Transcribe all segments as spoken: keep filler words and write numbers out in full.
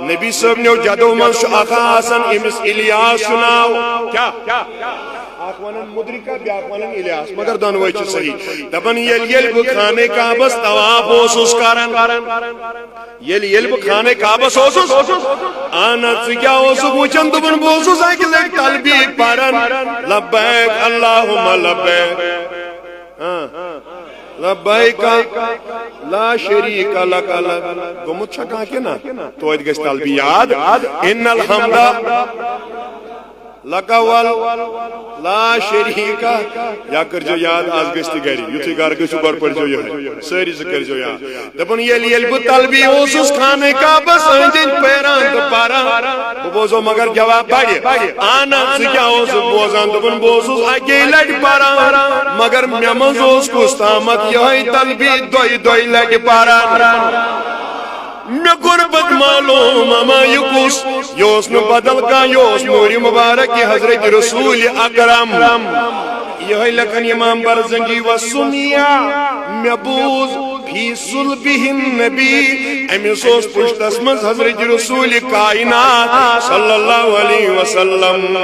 نبی صٲب نیو جدو منٛز چھُ اکھ آسان، أمِس الیاس چھُ ناو۔ کیٛاہ؟ اکھ ونان مدرکہ، بیٛاکھ ونان الیاس، مگر دۄنوے چھِ صحیح۔ دپان ییٚلہِ، ییٚلہِ بہٕ خانہ کعبس طواف اوسُس کران، ییٚلہِ، ییٚلہِ بہٕ خانہ کعبس اوسُس، اہن حظ، ژٕ کیٛاہ اوسُکھ وٕچھان؟ دوٚپُن، بہٕ اوسُس اکہِ لٹہِ تلبیہ پران، لبیک اللہم لبیک۔ ہاں۔ لبیک لا شریک لک لب-، گوٚمُت چھا کانٛہہ کِنہٕ نہ؟ توتہِ گژھِ تلبیہ یاد۔ ان الحمد لک ول لا شریک۔ یا کٔرۍزیو یاد، از گژھِ تہِ گرِ۔ یُتھُے گرٕ گٔژھِو، گۄڈٕ پٔرۍزیو یِہوٚے۔ سٲری زٕ کٔرۍزیو یاد۔ دپان، ییٚلہِ، ییٚلہِ بہٕ تلبیہ اوسُس خانہ کعبس أنٛدۍ أنٛدۍ پھیران تہٕ پران، بہٕ بوزو مگر جواب بڑِ۔ اہن حظ، ژٕ کیٛاہ اوسُکھ بوزان؟ دوٚپُن، بہٕ اوسُس اکے لٹہِ پران، مگر مےٚ منٛز اوس کُس تامتھ یِہوٚے تلبیہ دۄیہِ دۄیہِ لٹہِ پران۔ مےٚ کوٚر پتہٕ معلوم، اما یہِ کُس؟ یہِ اوس نہٕ بدل کانٛہہ، یہِ اوس نوٗرِ مبارک، یہِ حضرت رسول اکرم۔ یِہوٚے لیکھان امام برزنجی، وسمیا، مےٚ بوٗز، فی صلبہ النبی، أمِس اوس پُشتس منٛز حضرت رسول کائنات صلی اللہ علیہ وسلم۔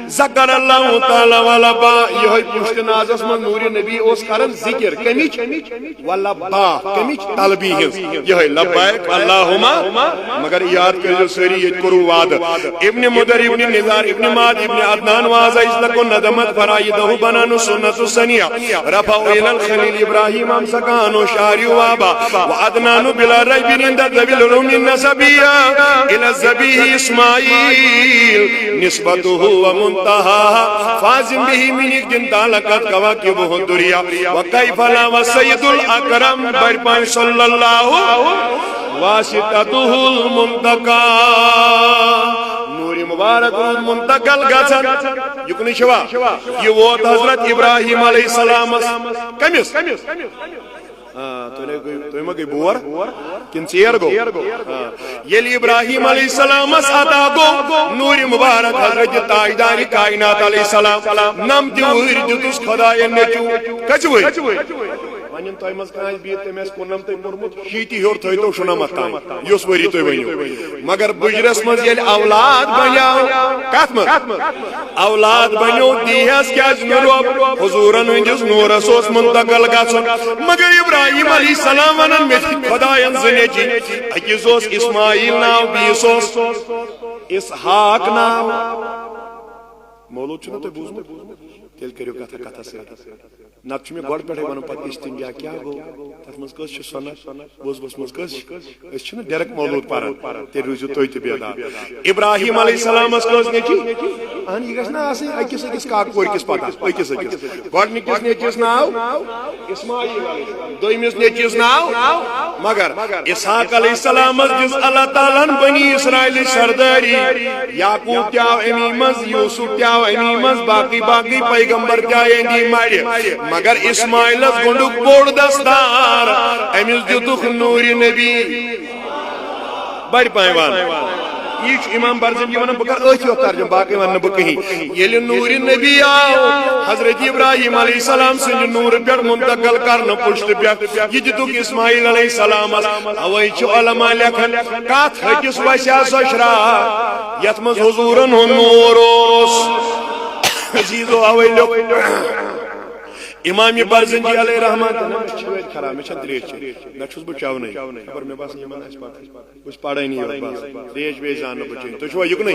ذکر اللہ تعالی ولبا، یِہوٚے پُشتِ نازس منٛز نوٗرِ نبی اوس کران ذکر۔ کمِچ؟ ولبا، کمِچ؟ تلبیہ ہٕنٛز۔ یِہوٚے لبیک اللہم، مگر یاد کٔرۍزیو سٲری، ییٚتہِ کوٚروٕ وعدٕ۔ ابن مدر، ابن نزار، ابن معد، ابن عدنان، وعظ از لکو ندمت فرائدہ بنان سنت سنیہ۔ رفع الى الخلیل ابراہیم امسکان و شعری وابا و عدنان بلا ریب عند ذوی العلوم النسبیہ الى الذبیح اسماعیل نسبته و منتہا فاضم به من یک دن تعلقت کواکب و دریا و کیف لا و سید الاکرم برپان صلی اللہ واسطته المنتقی۔ نوٗرِ مبارک روٗد منتقل گژھان۔ یُکنُے چھوا؟ یہِ ووت حضرت ابراہیم علیہ السلامس۔ کٔمِس؟ آ، تُہۍ نے گٔے، تُہۍ ما گٔے بور؟ کِنہٕ ژیر گوٚو؟ آ۔ ییٚلہِ ابراہیم علیہ السلامس عطا گوٚو نوٗرِ مبارک حضرت تاجدارِ کائنات علیہ السلام، نَمتہِ وُہٕرۍ دیُتُس خۄداین نیٚچوٗ۔ کٔژِ وُہٕرۍ؟ وۄنۍ یِم تۄہہِ منٛز کانٛہہ آسہِ بِہِتھ، تٔمۍ آسہِ کُننَمتھٕے پوٚرمُت، شیٖتی ہیوٚر تھٲیتو شُنَمَتھ تام، یُس ؤری تُہۍ ؤنِو۔ مگر بُجرَس منٛز ییٚلہِ اولاد بنیو، کَتھ منٛز؟ اولاد بنیو، دیہَس کیٛازِ نہٕ رۄب؟ حضوٗرَن ہٕنٛدِس نوٗرَس اوس منتقل گژھُن۔ مگر ابراہیم علیہ السلام وَنان، مےٚ چھِ خۄدایَن زٕ نیٚچِوۍ، أکِس اوس اسماعیل ناو، بیٚیِس اوس اسحاق ناو۔ مولوٗد چھُنہ تۄہہِ بوٗزمُت؟ تیٚلہِ کٔرِو کَتھا کَتھا سۭتۍ۔ نتہٕ چھُ مےٚ گۄڈٕ پٮ۪ٹھَے وَنُن، پَتہٕ استنجا کیٛاہ گوٚو؟ تَتھ منٛز کٔژ چھِ سۄنَتھ؟ بوز بوز منٛز کٔژ چھِ؟ أسۍ چھِنہٕ ڈایریکٹ مولوٗد پَران، تیٚلہِ روٗزِو تُہۍ تہِ بیدار۔ ابراہیم علیہ السلامَس کٔژ نیٚچِوۍ؟ اہن، یہِ گژھِ نہ آسٕنۍ أکِس أکِس کاکہٕ کورِ کِس پَتہ، أکِس أکِس۔ گۄڈٕنِکِس نیٚچوِس ناو اسماعیل علیہ السلام، دوٚیمِس نیٚچوِس ناو، مگر اسحاق علیہ السلامَس دِژ اللہ تعالیٰ ہَن بنی اسرائیلٕچ سردٲری۔ یعقوب تہِ آو امی منٛز، یوسف تہِ آو امی منٛز، باقی باقی پیغمبر تہِ آیہِ امی مَرِ۔ مگر اسماعیلس گوٚنڈُکھ بوٚڑ دستار، أمِس دِتُکھ نوٗرِ نبی۔ بڑِ پایہِ وَن۔ یہِ چھُ امام برزنجی وَنان، بہٕ کَرٕ أتھۍ یوت ترجمہٕ، باقٕے وَنہٕ نہٕ بہٕ کِہیٖنۍ۔ ییٚلہِ نوٗرِ نبی آو حضرت ابراہیم علیہ السلام سٕنٛدِ نوٗرٕ پٮ۪ٹھ منتقل کرنہٕ پُشتہٕ پٮ۪ٹھ، یہِ دِتُکھ اسماعیل علیہ السلامس۔ اوے چھِ علماء لیکھان، کتھ ہٹِس وسیا سۄ شراکھ یتھ منٛز حضوٗرن ہُنٛد نوٗر اوس۔ عزیزو، اوے لیوٚکھ امام برزنجی علیہ رحمت، نہ، مےٚ چھِ وٲتۍ خراب، مےٚ چھَنہٕ ترٛیش چیٚنۍ، نہ چھُس بہٕ چٮ۪ونے۔ خبر مےٚ باسان یِمن آسہِ پتہ۔ بہٕ چھُس پرٲنی یوت بس۔ ترٛیش ویش زانہٕ نہٕ بہٕ چیٚنۍ۔ تُہۍ چھِوا یُکنُے؟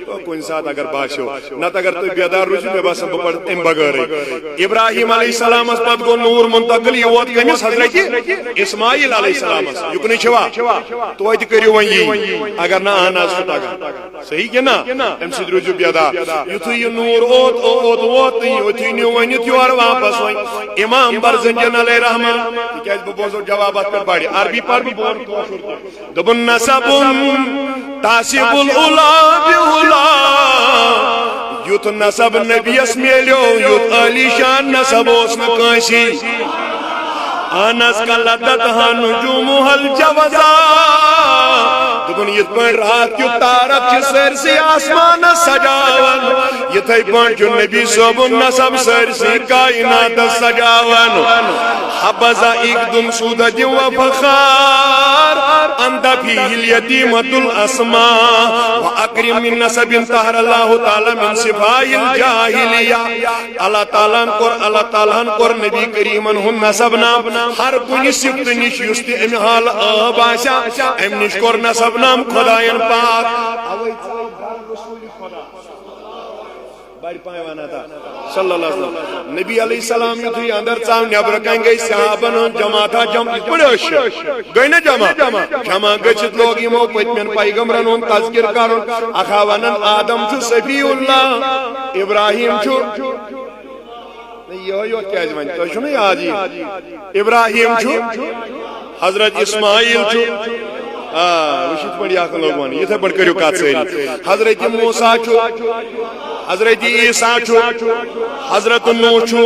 او، کُنہِ ساتہٕ اگر باسیو۔ نتہٕ اگر تُہۍ بیدار روٗزِو، مےٚ باسان بہٕ پرٕ تَمہِ بغٲرٕے۔ ابراہیم علیہ السلامس پتہٕ گوٚو نوٗر منتقل، یہِ ووت کٔمِس؟ حضرت اسماعیل علیہ السلامس۔ یُکنُے چھِوا؟ توتہِ کٔرِو وۄنۍ یی۔ اگر نہٕ، اہن حظ چھُ تگان۔ صحیح کِنہٕ نہ؟ اَمہِ سۭتۍ روٗزِو بیدار۔ یُتھُے یہِ نوٗر اوت، اوت، ووت تہٕ یُتھُے نیوٗ ؤنِتھ یورٕ واپس وۄنۍ امام برزنجن علیہ رحمن، تِکیٛازِ بہٕ بوزو جواب اتھ پٮ۪ٹھ بڑِ۔ عربی پرٕ بہٕ، بہٕ ونہٕ کٲشُر تہِ۔ دوٚپُن، نسب تعصب العلا بعلا، یُتھ نسب نبیَس میلیو، یُتھ عالی شان نسب اوس نہٕ کٲنٛسی۔ اہن حظ، قلدتها نجومها الجوزاء۔ یِتھ پٲٹھۍ راتھ کیُتھ تارک چھِ سٲرسٕے آسمانس سجاوان، یِتھے پٲٹھۍ چھُ نبی صٲبُن نسب سٲرسٕے کائناتس سجاوان۔ حبذا عقد صودة وفخار، أنت فيه اليتيمة الأسمى، وأكرم من نسب طهر الله تعالى من سفاهة الجاهلية۔ اللہ تعالیٰ ہن کوٚر، اللہ تعالیٰ ہن کوٚر نبی کریمن ہُنٛد نسب نام ہر کُنہِ صفتہٕ نِش یُس تہِ امہِ حالہٕ عٲب آسہِ ہا، امہِ نِش کوٚر نسب نام خداین پاک۔ اوے ژاو گرٕ رسول خدا۔ بڑِ پایہِ ونان تا۔ صلی اللہ علیہ وسلم۔ نبی علیہ السلام یُتھُے اندر ژاو، نٮ۪برٕ کنہِ گٔے صحابن ہٕنٛز جماعتھا جمع، یِتھ پٲٹھۍ ٲسۍ چھِ۔ گٔے نہ جمع؟ جمع گٔژھِتھ لوگ یِمو پٔتمٮ۪ن پیغمبرن ہُنٛد تذکر کرُن۔ اکھا ونان آدم چھُ صفی اللہ، ابراہیم چھُ، نہ، یِہوٚے یوت کیٛازِ وَنہِ؟ تۄہہِ چھُو نہ یاد یہِ؟ ابراہیم چھُ، حضرت اسماعیل چھُ۔ آ، وٕچھ یِتھ پٲٹھۍ یہِ اکھ لوگ وَنہِ۔ یِتھَے پٲٹھۍ کٔرِو کَتھ سٲری۔ حضرت موسیٰ چھُ، حضرت عیسیٰ چھُ، حضرت نوح چھُ،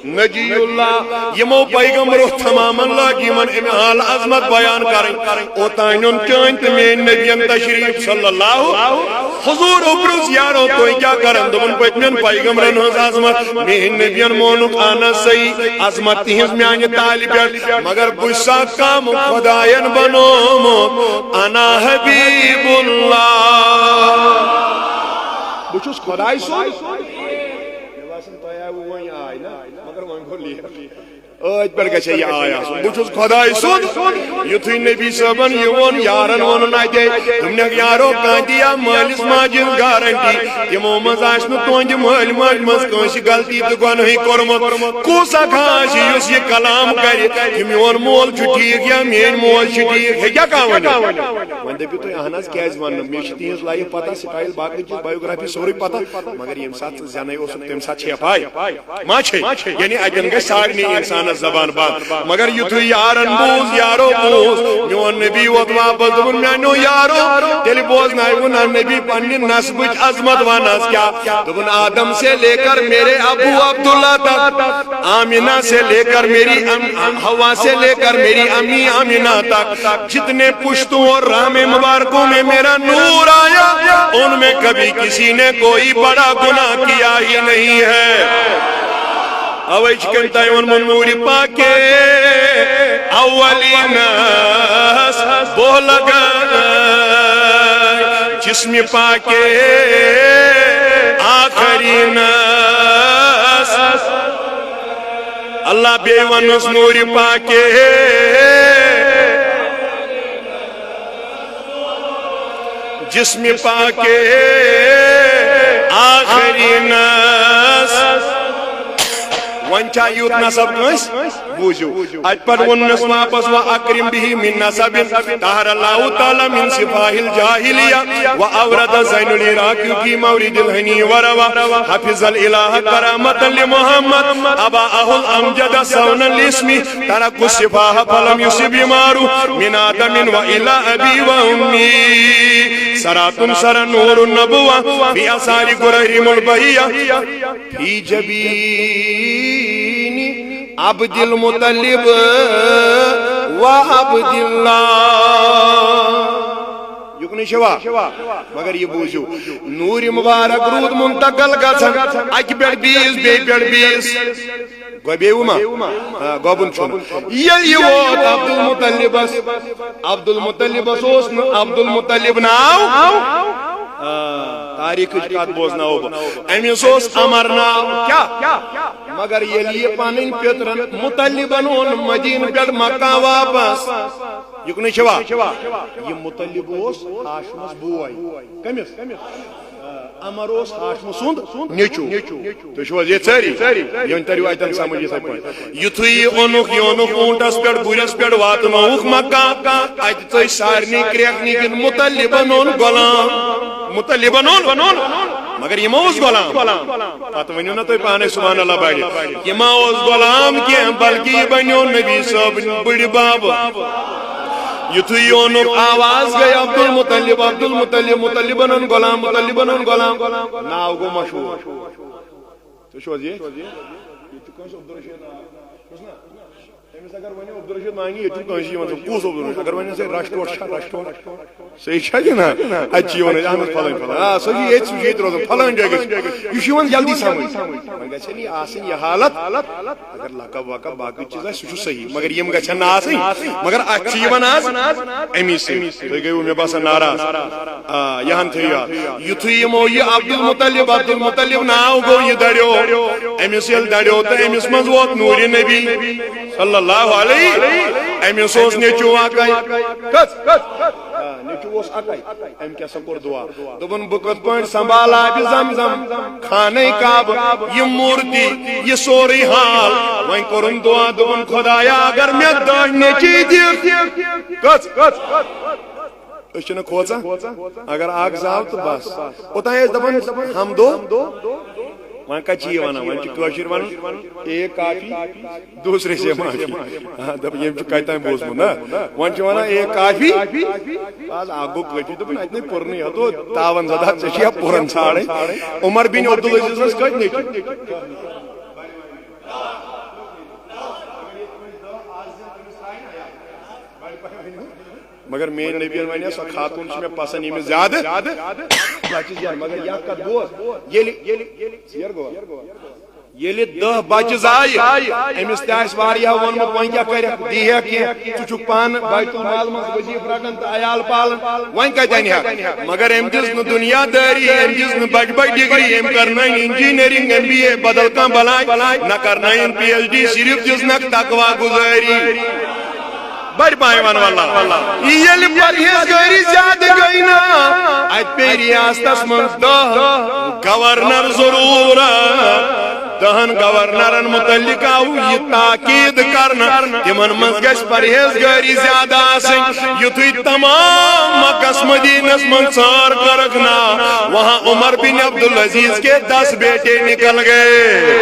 نجی اللہ۔ یِمو پیغمبرو تمامن لٲگۍ یِمن اَمہِ حال عظمت بیان کرٕنۍ۔ اوٚتام نیوٚن چٲنۍ تہٕ میٲنۍ نبین تشریف صلی اللہ۔ حضورو پرُژھ، یارو، تُہۍ کیٛاہ کران؟ دوٚپُن، پٔتمٮ۪ن پیغمبرن ہٕنٛز عظمت، میٲنۍ نبین مونُکھ، انا صحیح، عظمت تِہنٛز میانہِ تالہِ پٮ۪ٹھ، مگر بہٕ چھُسا کم خداین بنومُت؟ انا حبیب اللہ، بہٕ چھُس خداے سُنٛد۔ مےٚ باسان، تۄہہِ آیوٕ وۄنۍ آے نا، مگر وۄنۍ گوٚو لیٹ۔ أتھۍ پٮ۪ٹھ گژھِ یہِ آے آسُن۔ بہٕ چھُس خۄداے سُنٛد۔ یُتھُے نبی صٲبن یہِ ووٚن، یارن ووٚنُن اَتے، دوٚپنکھ، یارو، کانٛہہ دِیا مٲلِس ماجہِ ہٕنٛز گارنٹی؟ تِمو منٛز آسہِ نہٕ تُہنٛدِ مٲلۍ ماجہِ منٛز کٲنٛسہِ غلطی تہٕ گۄنہٕے کوٚرمُت۔ کُس اکھ آسہِ یُس یہِ کلام کرِ کہِ میون مول چھُ ٹھیٖک یا میٲنۍ موج چھِ ٹھیٖک؟ ہیٚکیٛاہ کانٛہہ ؤنِتھ؟ وۄنۍ دٔپِو تُہۍ، اہن حظ، کیٛازِ ونہٕ نہٕ؟ مےٚ چھِ تِہنٛز لایف پتہ، سٹایل، باقٕے چیٖز، بایوگرافی سورُے پتہ، مگر ییٚمہِ ساتہٕ ژٕ زٮ۪نَے اوسُکھ، تَمہِ ساتہٕ چھے پَے۔ ما چھے؟ یعنی اَتٮ۪ن گژھِ سارنٕے اِنسانَس زبان بنٛد۔ مگر یُتھُے یارَن بوٗز، یارو بوٗز، میون نبی ووت واپس، دوٚپُن، میٛانیو یارو، تیٚلہِ بوزناوُن نہ نبی پنٛنہِ نسبٕچ عظمت وَنَس کیٛاہ۔ دوٚپُن، آدم سے لے کر میرے ابو عبداللہ تک، آمینہ سے لے کر میری ام-، حوا سے لے کر میری امی آمینہ تک، جتنے پشتوں اور رحم مبارکوں میں میرا نور آیا، ان میں کبھی کسی نے کوئی بڑا گناہ کیا ہی نہیں ہے۔ اوے چھِ کٔمۍ تۄہہِ ووٚنمُت، نوٗرِ پاکے اولینس بوہ لگے، جسمِ پاکے آخرینس۔ اللہ بیٚیہِ وَنُس، نوٗرِ پاکے جسمِ پاکے آخرینس۔ وۄنۍ چھا یُتھ نسب کٲنٛسہِ؟ بوٗزِو، اَتہِ پٮ۪ٹھ ووٚننَس واپس، وَأَكْرِمْ بِهِ مِنْ نَسَبٍ طَهَرَ اللَّهُ تَعَالَى مِنْ سِفَاهِ الْجَاهِلِيَّةِ، وَأَوْرَدَ زَيْنُ الْعِرَاقِ فِي مَوْرِدِ الْهَنِيِّ وَالرَّوَى، حَفِظَ الْإِلَاهُ كَرَامَةً لِمُحَمَّدٍ، أَبَاهُ الْأَمْجَدَ صَوْنًا لِاسْمِهِ، تَرَكُوا السِّفَاهَ فَلَمْ يُصِبْ بِمَارُ مِنْ آدَمٍ وَإِلَى أَبِي وَأُمِّي. سراتم سرا نور النبوة في آثار غررهم البهية في جبين عبد المطلب وعبد الله۔ یُکنُے چھوا؟ مگر یہِ بوٗزِو، نوٗرِ مُبارک روٗد منتقل گژھان اَکہِ پٮ۪ٹھ بیٚیِس، بیٚیہِ پٮ۪ٹھ بیٚیِس۔ گۄبیوٕ ما؟ آ، گۄبُن چھُنہٕ۔ ییٚلہِ یہِ ووت عبدالمطلبس، عبدالمطلبس اوس نہٕ عبدالمطلب ناو۔ آ، تاریخٕچ کتھ بوزناوو بہٕ۔ أمِس اوس عمر ناو۔ کیٛاہ؟ مگر ییٚلہِ یہِ پنٕنۍ پِترن مطلبن اوٚن مدینہٕ پٮ۪ٹھ مکہ واپس، یُکنُے چھوا؟ یہِ مطلب اوس ہاشمس بوے۔ کٔمِس؟ عمر اوس ہاشمہٕ سُنٛد نیٚچوٗ۔ تُہۍ چھِو حظ ییٚتہِ سٲری؟ یہِ وۄنۍ تٔرِو اَتٮ۪ن سمجھ یِتھَے پٲٹھۍ۔ یُتھُے یہِ اوٚنُکھ، یہِ اوٚنُکھ اوٗنٹس پٮ۪ٹھ، گُرِس پٮ۪ٹھ، واتنووُکھ مکہ۔ اَتہِ ژٔج سارنٕے کرٛٮ۪کھ نِگِن، مُطلِبن اوٚن غلام۔ مُطلِبن اوٚن۔ مگر یہِ ما اوس غلام؟ پتہٕ ؤنِو نا تُہۍ پانے سبحان اللہ بڑِ۔ یہِ ما اوس غلام کینٛہہ، بلکہِ یہِ بنیو نبی صٲب بٕڈِ بب۔ یُتھُے یہِ اوٚنُکھ، آواز گٔے عبدالمطلب، عبدالمطلب، مُطلِبن اوٚن غلام، مُطلِبن اوٚن غلام۔ ناو گوٚو مشہوٗر۔ تُہۍ چھِو حظ ییٚتہِ؟ ییٚتہِ چھُ کٲنٛسہِ عبدالرشیٖد ناو؟ چھُس نا؟ أمِس اگر ونیو عبدالرشید وانی، ییٚتہِ چھُنہٕ کٲنٛسہِ یِوان، سُہ کُس عبدالرشید؟ اگر وۄنۍ ہسا رشٹ وۄشٹ چھا، رشٹ وۄشٹ، صحیح چھا کِنہٕ نہ؟ اَتہِ چھِ یِوان أسۍ، اہن حظ، فلٲنۍ فلٲنۍ۔ آ، سُہ چھُ ییٚتہِ، سُہ چھُ ییٚتہِ روزان، فلٲنۍ جایہِ گژھِ۔ یہِ چھُ یِوان جلدی سمجھ۔ وۄنۍ گژھِ نہٕ یہِ آسٕنۍ یہِ حالت، اگر لقب وقب باقٕے چیٖز آسہِ، سُہ چھُ صحیح، مگر یِم گژھن نہٕ آسٕنۍ۔ مگر اَتھ چھُ یِوان آز اَمی سۭتۍ۔ تُہۍ گٔیوٕ، مےٚ باسان، ناراض۔ آ، یہِ ہن تھٲیِو یاد۔ یُتھُے یِمو یہِ عبدالمطلب، عبدالمطلب ناو گوٚو، یہِ دَریو۔ أمِس ییٚلہِ دَریو تہٕ أمِس منٛز ووت نوٗرِ نبی صلی اللہ علیہ۔ أمِس اوس نیٚچوٗ اَکَے۔ کٔژ؟ آ، نیٚچوٗ اوس اَکَے۔ أمۍ کیٛاہ سا کوٚر دُعا؟ دوٚپُن، "بہٕ کِتھ پٲٹھۍ سنبھالہٕ آبِ زم زم، خانہ کعبہٕ، یہِ مورتی، یہِ سورُے حال؟" وۄنۍ کوٚرُن دُعا، دوٚپُن، "خۄدایا، اگر مےٚ دَہ نیٚچی دِکھ۔" کٔژ؟ أسۍ چھِنہٕ کھوژان، اگر اکھ زاو تہٕ بس۔ اوٚتام ٲسۍ دَپان، "حمدو"، وۄنۍ کَتہِ چھِ یہِ وَنان؟ وۄنۍ چھِ کٲشِرۍ وَنان، "اے کافی، دوسرے سے معافی"۔ آ، دَپ، ییٚمۍ چھُ کَتہِ تام بوٗزمُت نا؟ وۄنۍ چھِ وَنان، "اے کافی"۔ آز اَکھ گوٚو کٲفی، دوٚپُن، "اَتہِ نے پوٚرنُے، ہَتو تاوَن زدہ، ژےٚ چھِ یا پوٚرَن ژھانٛڈٕنۍ۔" عمر بن عبدالعزیزَس کٔتۍ نیٚچوٗ؟ مگر میٲنۍ نبیَن وَنیا، سۄ خاتوٗن چھِ مےٚ پسنٛد، ییٚمِس زیادٕ بچہِ زیادٕ۔ مگر یَتھ کَتھ بوز، ییٚلہِ، ییٚلہِ، ژیر گوٚو۔ ییٚلہِ دَہ بچہِ زایہِ، أمِس تہِ آسہِ واریاہ ووٚنمُت، وۄنۍ کیٛاہ کَرٮ۪کھ، دی ہا کینٛہہ، ژٕ چھُکھ پانہٕ بیت المال منٛز وظیٖفہٕ رَٹان تہٕ عیال پالان، وۄنۍ کَتہِ اَنہِ ہا؟ مگر أمۍ دِژ نہٕ دُنیا دٲری، أمۍ دِژ نہٕ بَجہِ بَجہِ ڈگری، أمۍ کَرنٲوِن انجینئرنگ، ایم بی اے، بدل کانٛہہ بلاے، نہ کَرنٲوِن پی ایچ ڈی، صرف دِژنَکھ تقویٰ گُزٲری۔ بڑِ پایہِ ون واللہ۔ ییٚلہِ پرہیزگٲری زیادٕ گٔے نا، اتہِ پیٚیہِ ریاستس منٛز دَہ گورنر ضروٗرت۔ دَہن گورنرن متعلق آو یہِ تاکید کرنہٕ، تِمن منٛز گژھِ پرہیزگٲری زیادٕ آسٕنۍ۔ یُتھُے تمام مکس مدینس منٛز ژٲر کٔرٕکھ نا، وہاں عمر بن عبدالعزیز کے دس بیٹے نکل گئے۔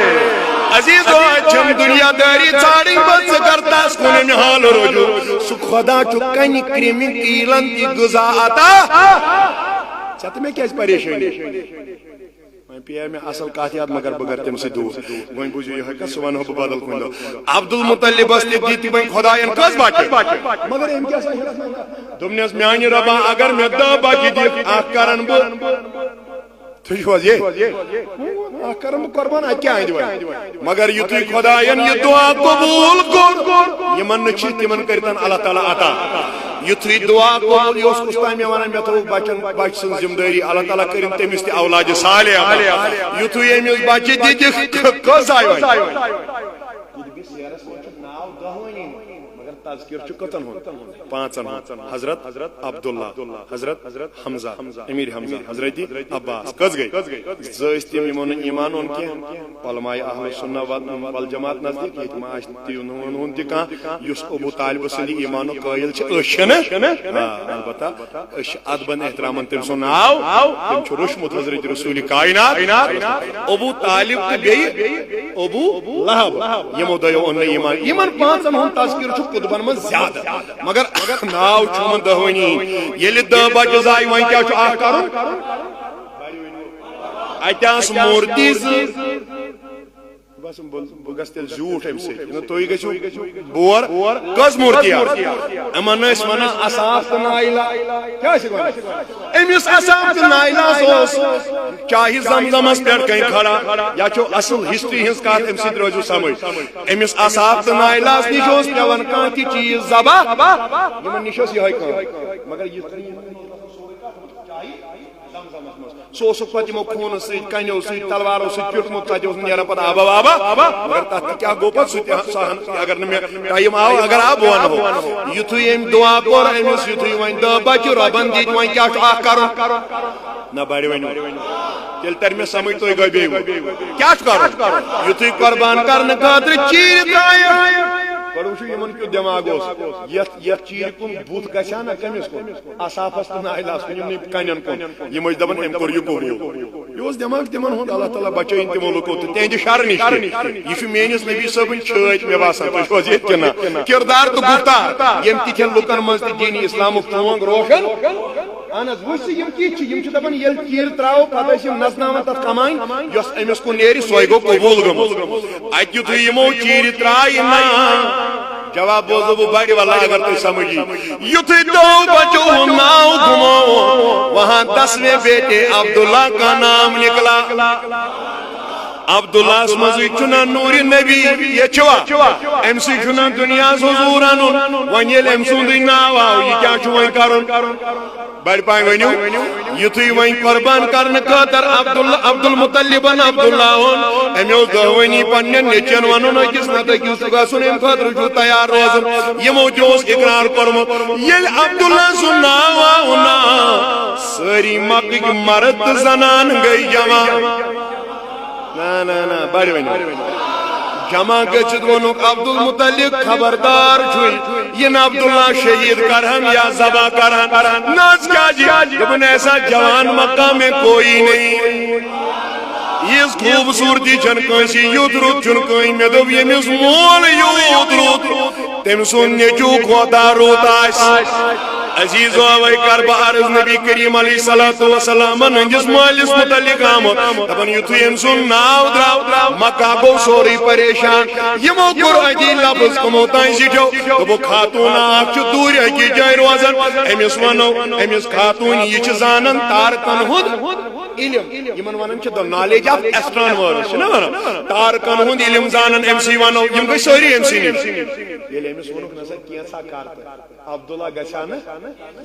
عزیزو، اتہِ چھم دنیا دٲری ژھانڈٕنۍ، بس ژٕ کر تس کُن امہِ حال رجوع۔ سُہ خۄدا چھُ کنہِ کرٛمہِ کیٖلن تہِ غذا عطا۔ ژےٚ تہٕ مےٚ کیٛازِ پریشٲنی؟ وۄنۍ پیٚیہِ مےٚ اصل کتھ یاد، مگر بہٕ کرٕ تٔمۍ سۭتۍ دوٗر۔ وۄنۍ بوٗزِو یِہوٚے کتھ، سُہ ونہو بہٕ بدل کُنہِ دۄہ۔ عبدالمطلبس تہِ دِتۍ وۄنۍ خۄداین کٔژ بچہِ؟ مگر أمۍ کیٛاہ سا ہیوٚت؟ دوٚپنس، میانہِ رۄبا، اگر مےٚ دَہ بچہِ دِکھ، اکھ کرن بہٕ۔ تُہۍ چھِو حظ یہِ؟ اکھ کرن بہٕ قربان، اتہِ کیٛاہ اندِ وۄنۍ؟ مگر یُتھُے خۄداین یہِ دُعا قبوٗل کوٚر، یِمن نہٕ چھِ، تِمن کٔرتن اللہ تعالیٰ عطا۔ یُتھُے دُعا قبوٗل، یہِ اوس کُس تام مےٚ ونان، مےٚ تھوٚو بچن، بچہٕ سٕنٛز ذمہٕ دٲری، اللہ تعالیٰ کٔرِن تٔمِس تہِ اولادِ صالحہ عطا۔ یُتھُے أمِس بچہِ دِتِکھ، کٔژ آیہِ وۄنۍ؟ قطبِ سیرس منٛز چھُ ناو دَہوٕنی، مگر تذکر چھُ کٔژن ہُنٛد؟ پانٛژن ہُنٛد۔ حضرت عبداللہ، حضرت حمزہ، امیر حمزہ، حضرت عباس۔ کٔژ گٔے؟ زٕ ٲسۍ تِم، یِمو نہٕ ایمان اوٚن کینٛہہ۔ علماء اہل سنہ و-، والجماعت نزدیٖک ییٚتہِ ما آسہِ تِہُنٛد تہِ کانٛہہ یُس ابو طالب سٕنٛدِ ایمانُک قٲیل چھِ؟ أسۍ چھِنہٕ۔ آ، البتہ أسۍ چھِ ادبن احترامن تٔمۍ سُنٛد ناو، تٔمۍ چھُ روٚچھمُت حضرت رسول کائنات۔ ابو طالب تہٕ بیٚیہِ ابو لہب، یِمو دۄیو اوٚن نہٕ ایمان۔ یِمن پانٛژن ہُنٛد تذکر چھُ کُتبن منٛز زیادٕ، مگر ناو چھُ یِمن دَہوٕنی۔ ییٚلہِ دَہ بچہِ زایہِ، وۄنۍ کیٛاہ چھُ اکھ کرُن؟ اتہِ آسہٕ مورتی زٕ۔ بس، بہٕ، بہٕ گژھٕ تیٚلہِ زیوٗٹھ امہِ سۭتۍ۔ نہ، تُہۍ گٔژھِو بور۔ کٔژ مورتی آسہٕ؟ یِمن ٲسۍ ونان اصاف تہٕ نایلہ۔ کیٛاہ ٲسِکھ ونان؟ أمِس اصاف تہٕ نایلاہس اوس چاہہِ زمزمس پٮ۪ٹھ کَنہِ کھڑا۔ یا چھو اصل ہسٹری ہٕنٛز کتھ، امہِ سۭتۍ روزِو سمجھ۔ أمِس اصاف تہٕ نایلاہس نِش اوس پٮ۪وان کانٛہہ تہِ چیٖز ذبح۔ یِمن نِش ٲس یِہوٚے کٲم۔ مگر یہِ سُہ اوسُکھ پتہٕ یِمو خوٗنہٕ سۭتۍ، کنیو سۭتۍ، تلوارو سۭتۍ پیوٚٹھمُت، تتہِ اوس نہٕ نیران پتہٕ آبا وابا۔ مگر تتھ تہِ کیٛاہ گوٚو پتہٕ، سُہ تہِ سُہ ہن، اگر نہٕ مےٚ ٹایم آو، اگر آو، بہٕ ونہو۔ یُتھُے أمۍ دُعا کوٚر أمِس، یُتھُے وۄنۍ دَہ بچہِ رۄبن دِتۍ، وۄنۍ کیٛاہ چھُ اکھ کرُن؟ نہ بڑِ ؤنِو۔ تیٚلہِ ترِ مےٚ سمجھ، تُہۍ گٔے بیٚیہِ وۄنۍ۔ کیٛاہ چھُ کرُن؟ یُتھُے قربان کرنہٕ خٲطرٕ چیٖرِ ترٛایہِ۔ گۄڈٕ وٕچھِو یِمن کیُتھ دٮ۪ماغ اوس۔ یتھ، یتھ چیٖرِ کُن بُتھ گژھِ ہا نہ کٔمِس کُن؟ اصافس تہٕ نایلاہس کُن، یِمنٕے کنٮ۪ن کُن۔ یِم ٲسۍ دپان، أمۍ کوٚر یہِ قبوٗل۔ یہِ اوس دٮ۪ماغ تِمن ہُنٛد، اللہ تعالیٰ بچٲیِن تِمو لُکو تہٕ تِہنٛدِ شرٕ نِش تہِ۔ یہِ چھُ میٲنِس نبی صٲبٕنۍ چھٲتۍ، مےٚ باسان، تُہۍ چھِو حظ ییٚتہِ کِنہٕ نہ؟ کردار تہٕ گُفتار، ییٚمہِ تِتھٮ۪ن لُکن منٛز تہِ دینِ اسلامُک چونٛگ روشن۔ اہن حظ، وٕچھ ژٕ، یِم کِتھ چھِ؟ یِم چھِ دپان، ییٚلہِ چیٖرِ ترٛاوو، پتہٕ ٲسۍ یِم نژناوان تتھ کمانۍ، یۄس أمِس کُن نیرِ، سۄے گوٚو قبوٗل گٔمٕژ۔ اتہِ یُتھُے یِمو چیٖرِ ترٛایہِ نا، جواب بوزو بہٕ بڑِ ولا اگر تُہۍ سمجھی۔ یُتھُے دو بچو ہُنٛد ناو گُمو، وہاں دسویں بیٹے عبداللہ کا نام نکلا۔ عبداللہس منٛزٕے چھُنہ نوٗرِ نبی، یہِ چھُوا؟ أمۍ سٕے چھُنہ دُنیاہس حضوٗر انُن۔ وۄنۍ ییٚلہِ أمۍ سُنٛدٕے ناو آو، یہِ کیٛاہ چھُ وۄنۍ کرُن؟ بڑِ پاے ؤنِو، یُتھُے وۄنۍ قربان کرنہٕ خٲطرٕ عبداللہ، عبدالمطلبن عبداللہ اوٚن، أمۍ اوس دۄہ ؤنی پننٮ۪ن نیٚچوٮ۪ن ونُن، أکِس نتہٕ أکِس چھُ گژھُن، اَمہِ خٲطرٕ چھُ تیار روزُن۔ یِمو تہِ اوس اقرار کوٚرمُت۔ ییٚلہِ عبداللہ سُنٛد ناو آو نا، سٲری مکٕکۍ مرد تہٕ زنان گٔے جمع۔ نہ، نہ، نہ، بڑِ ؤنِو۔ جمع گٔژھِتھ ووٚنُکھ عبدالمطلب، خبردار چھُے، یِن عبداللہ شہید کرہن یا ذبح کرہن۔ نہ حظ، کیٛازِ؟ دوٚپُن، ایسا جوان مکہ میں کوئی نہیں۔ یِژھ خوٗبصوٗرتی چھَنہٕ کٲنٛسی، یُتھ رُت چھُنہٕ کٲنٛسہِ۔ مےٚ دوٚپ، ییٚمِس مول یوٗت رُت، تٔمۍ سُنٛد نیٚچوٗ کوتاہ رُت آسہِ۔ عزیزو، اوے کر بہٕ عرض، نبی کریم علیہ الصلوۃ والسلامن ہٕنٛدِس مٲلِس متعلق آمُت۔ دپان، یُتھُے أمۍ سُنٛد ناو درٛاو، مکہ گوٚو سورُے پریشان۔ یِمو کوٚر أتی لفظ، کٕمو تام زِٹھیو۔ دوٚپُکھ، خاتوٗن اکھ چھُ دوٗرِ أکِس جایہِ روزان، أمِس ونو، أمِس خاتوٗن، یہِ چھِ زانان تارکن ہُنٛد علم۔ یِمن ونان چھِ the knowledge of astronomers، چھِنہ ونان؟ تارکن ہُنٛد علم زانان أمۍ سٕے ونو، یِم گٔے سٲری أمۍ سٕے نِش۔ ییٚلہِ أمِس ووٚنُکھ، نہ سا، کینٛژھا کر تہٕ عبداللہ گژھِ ہا نہٕ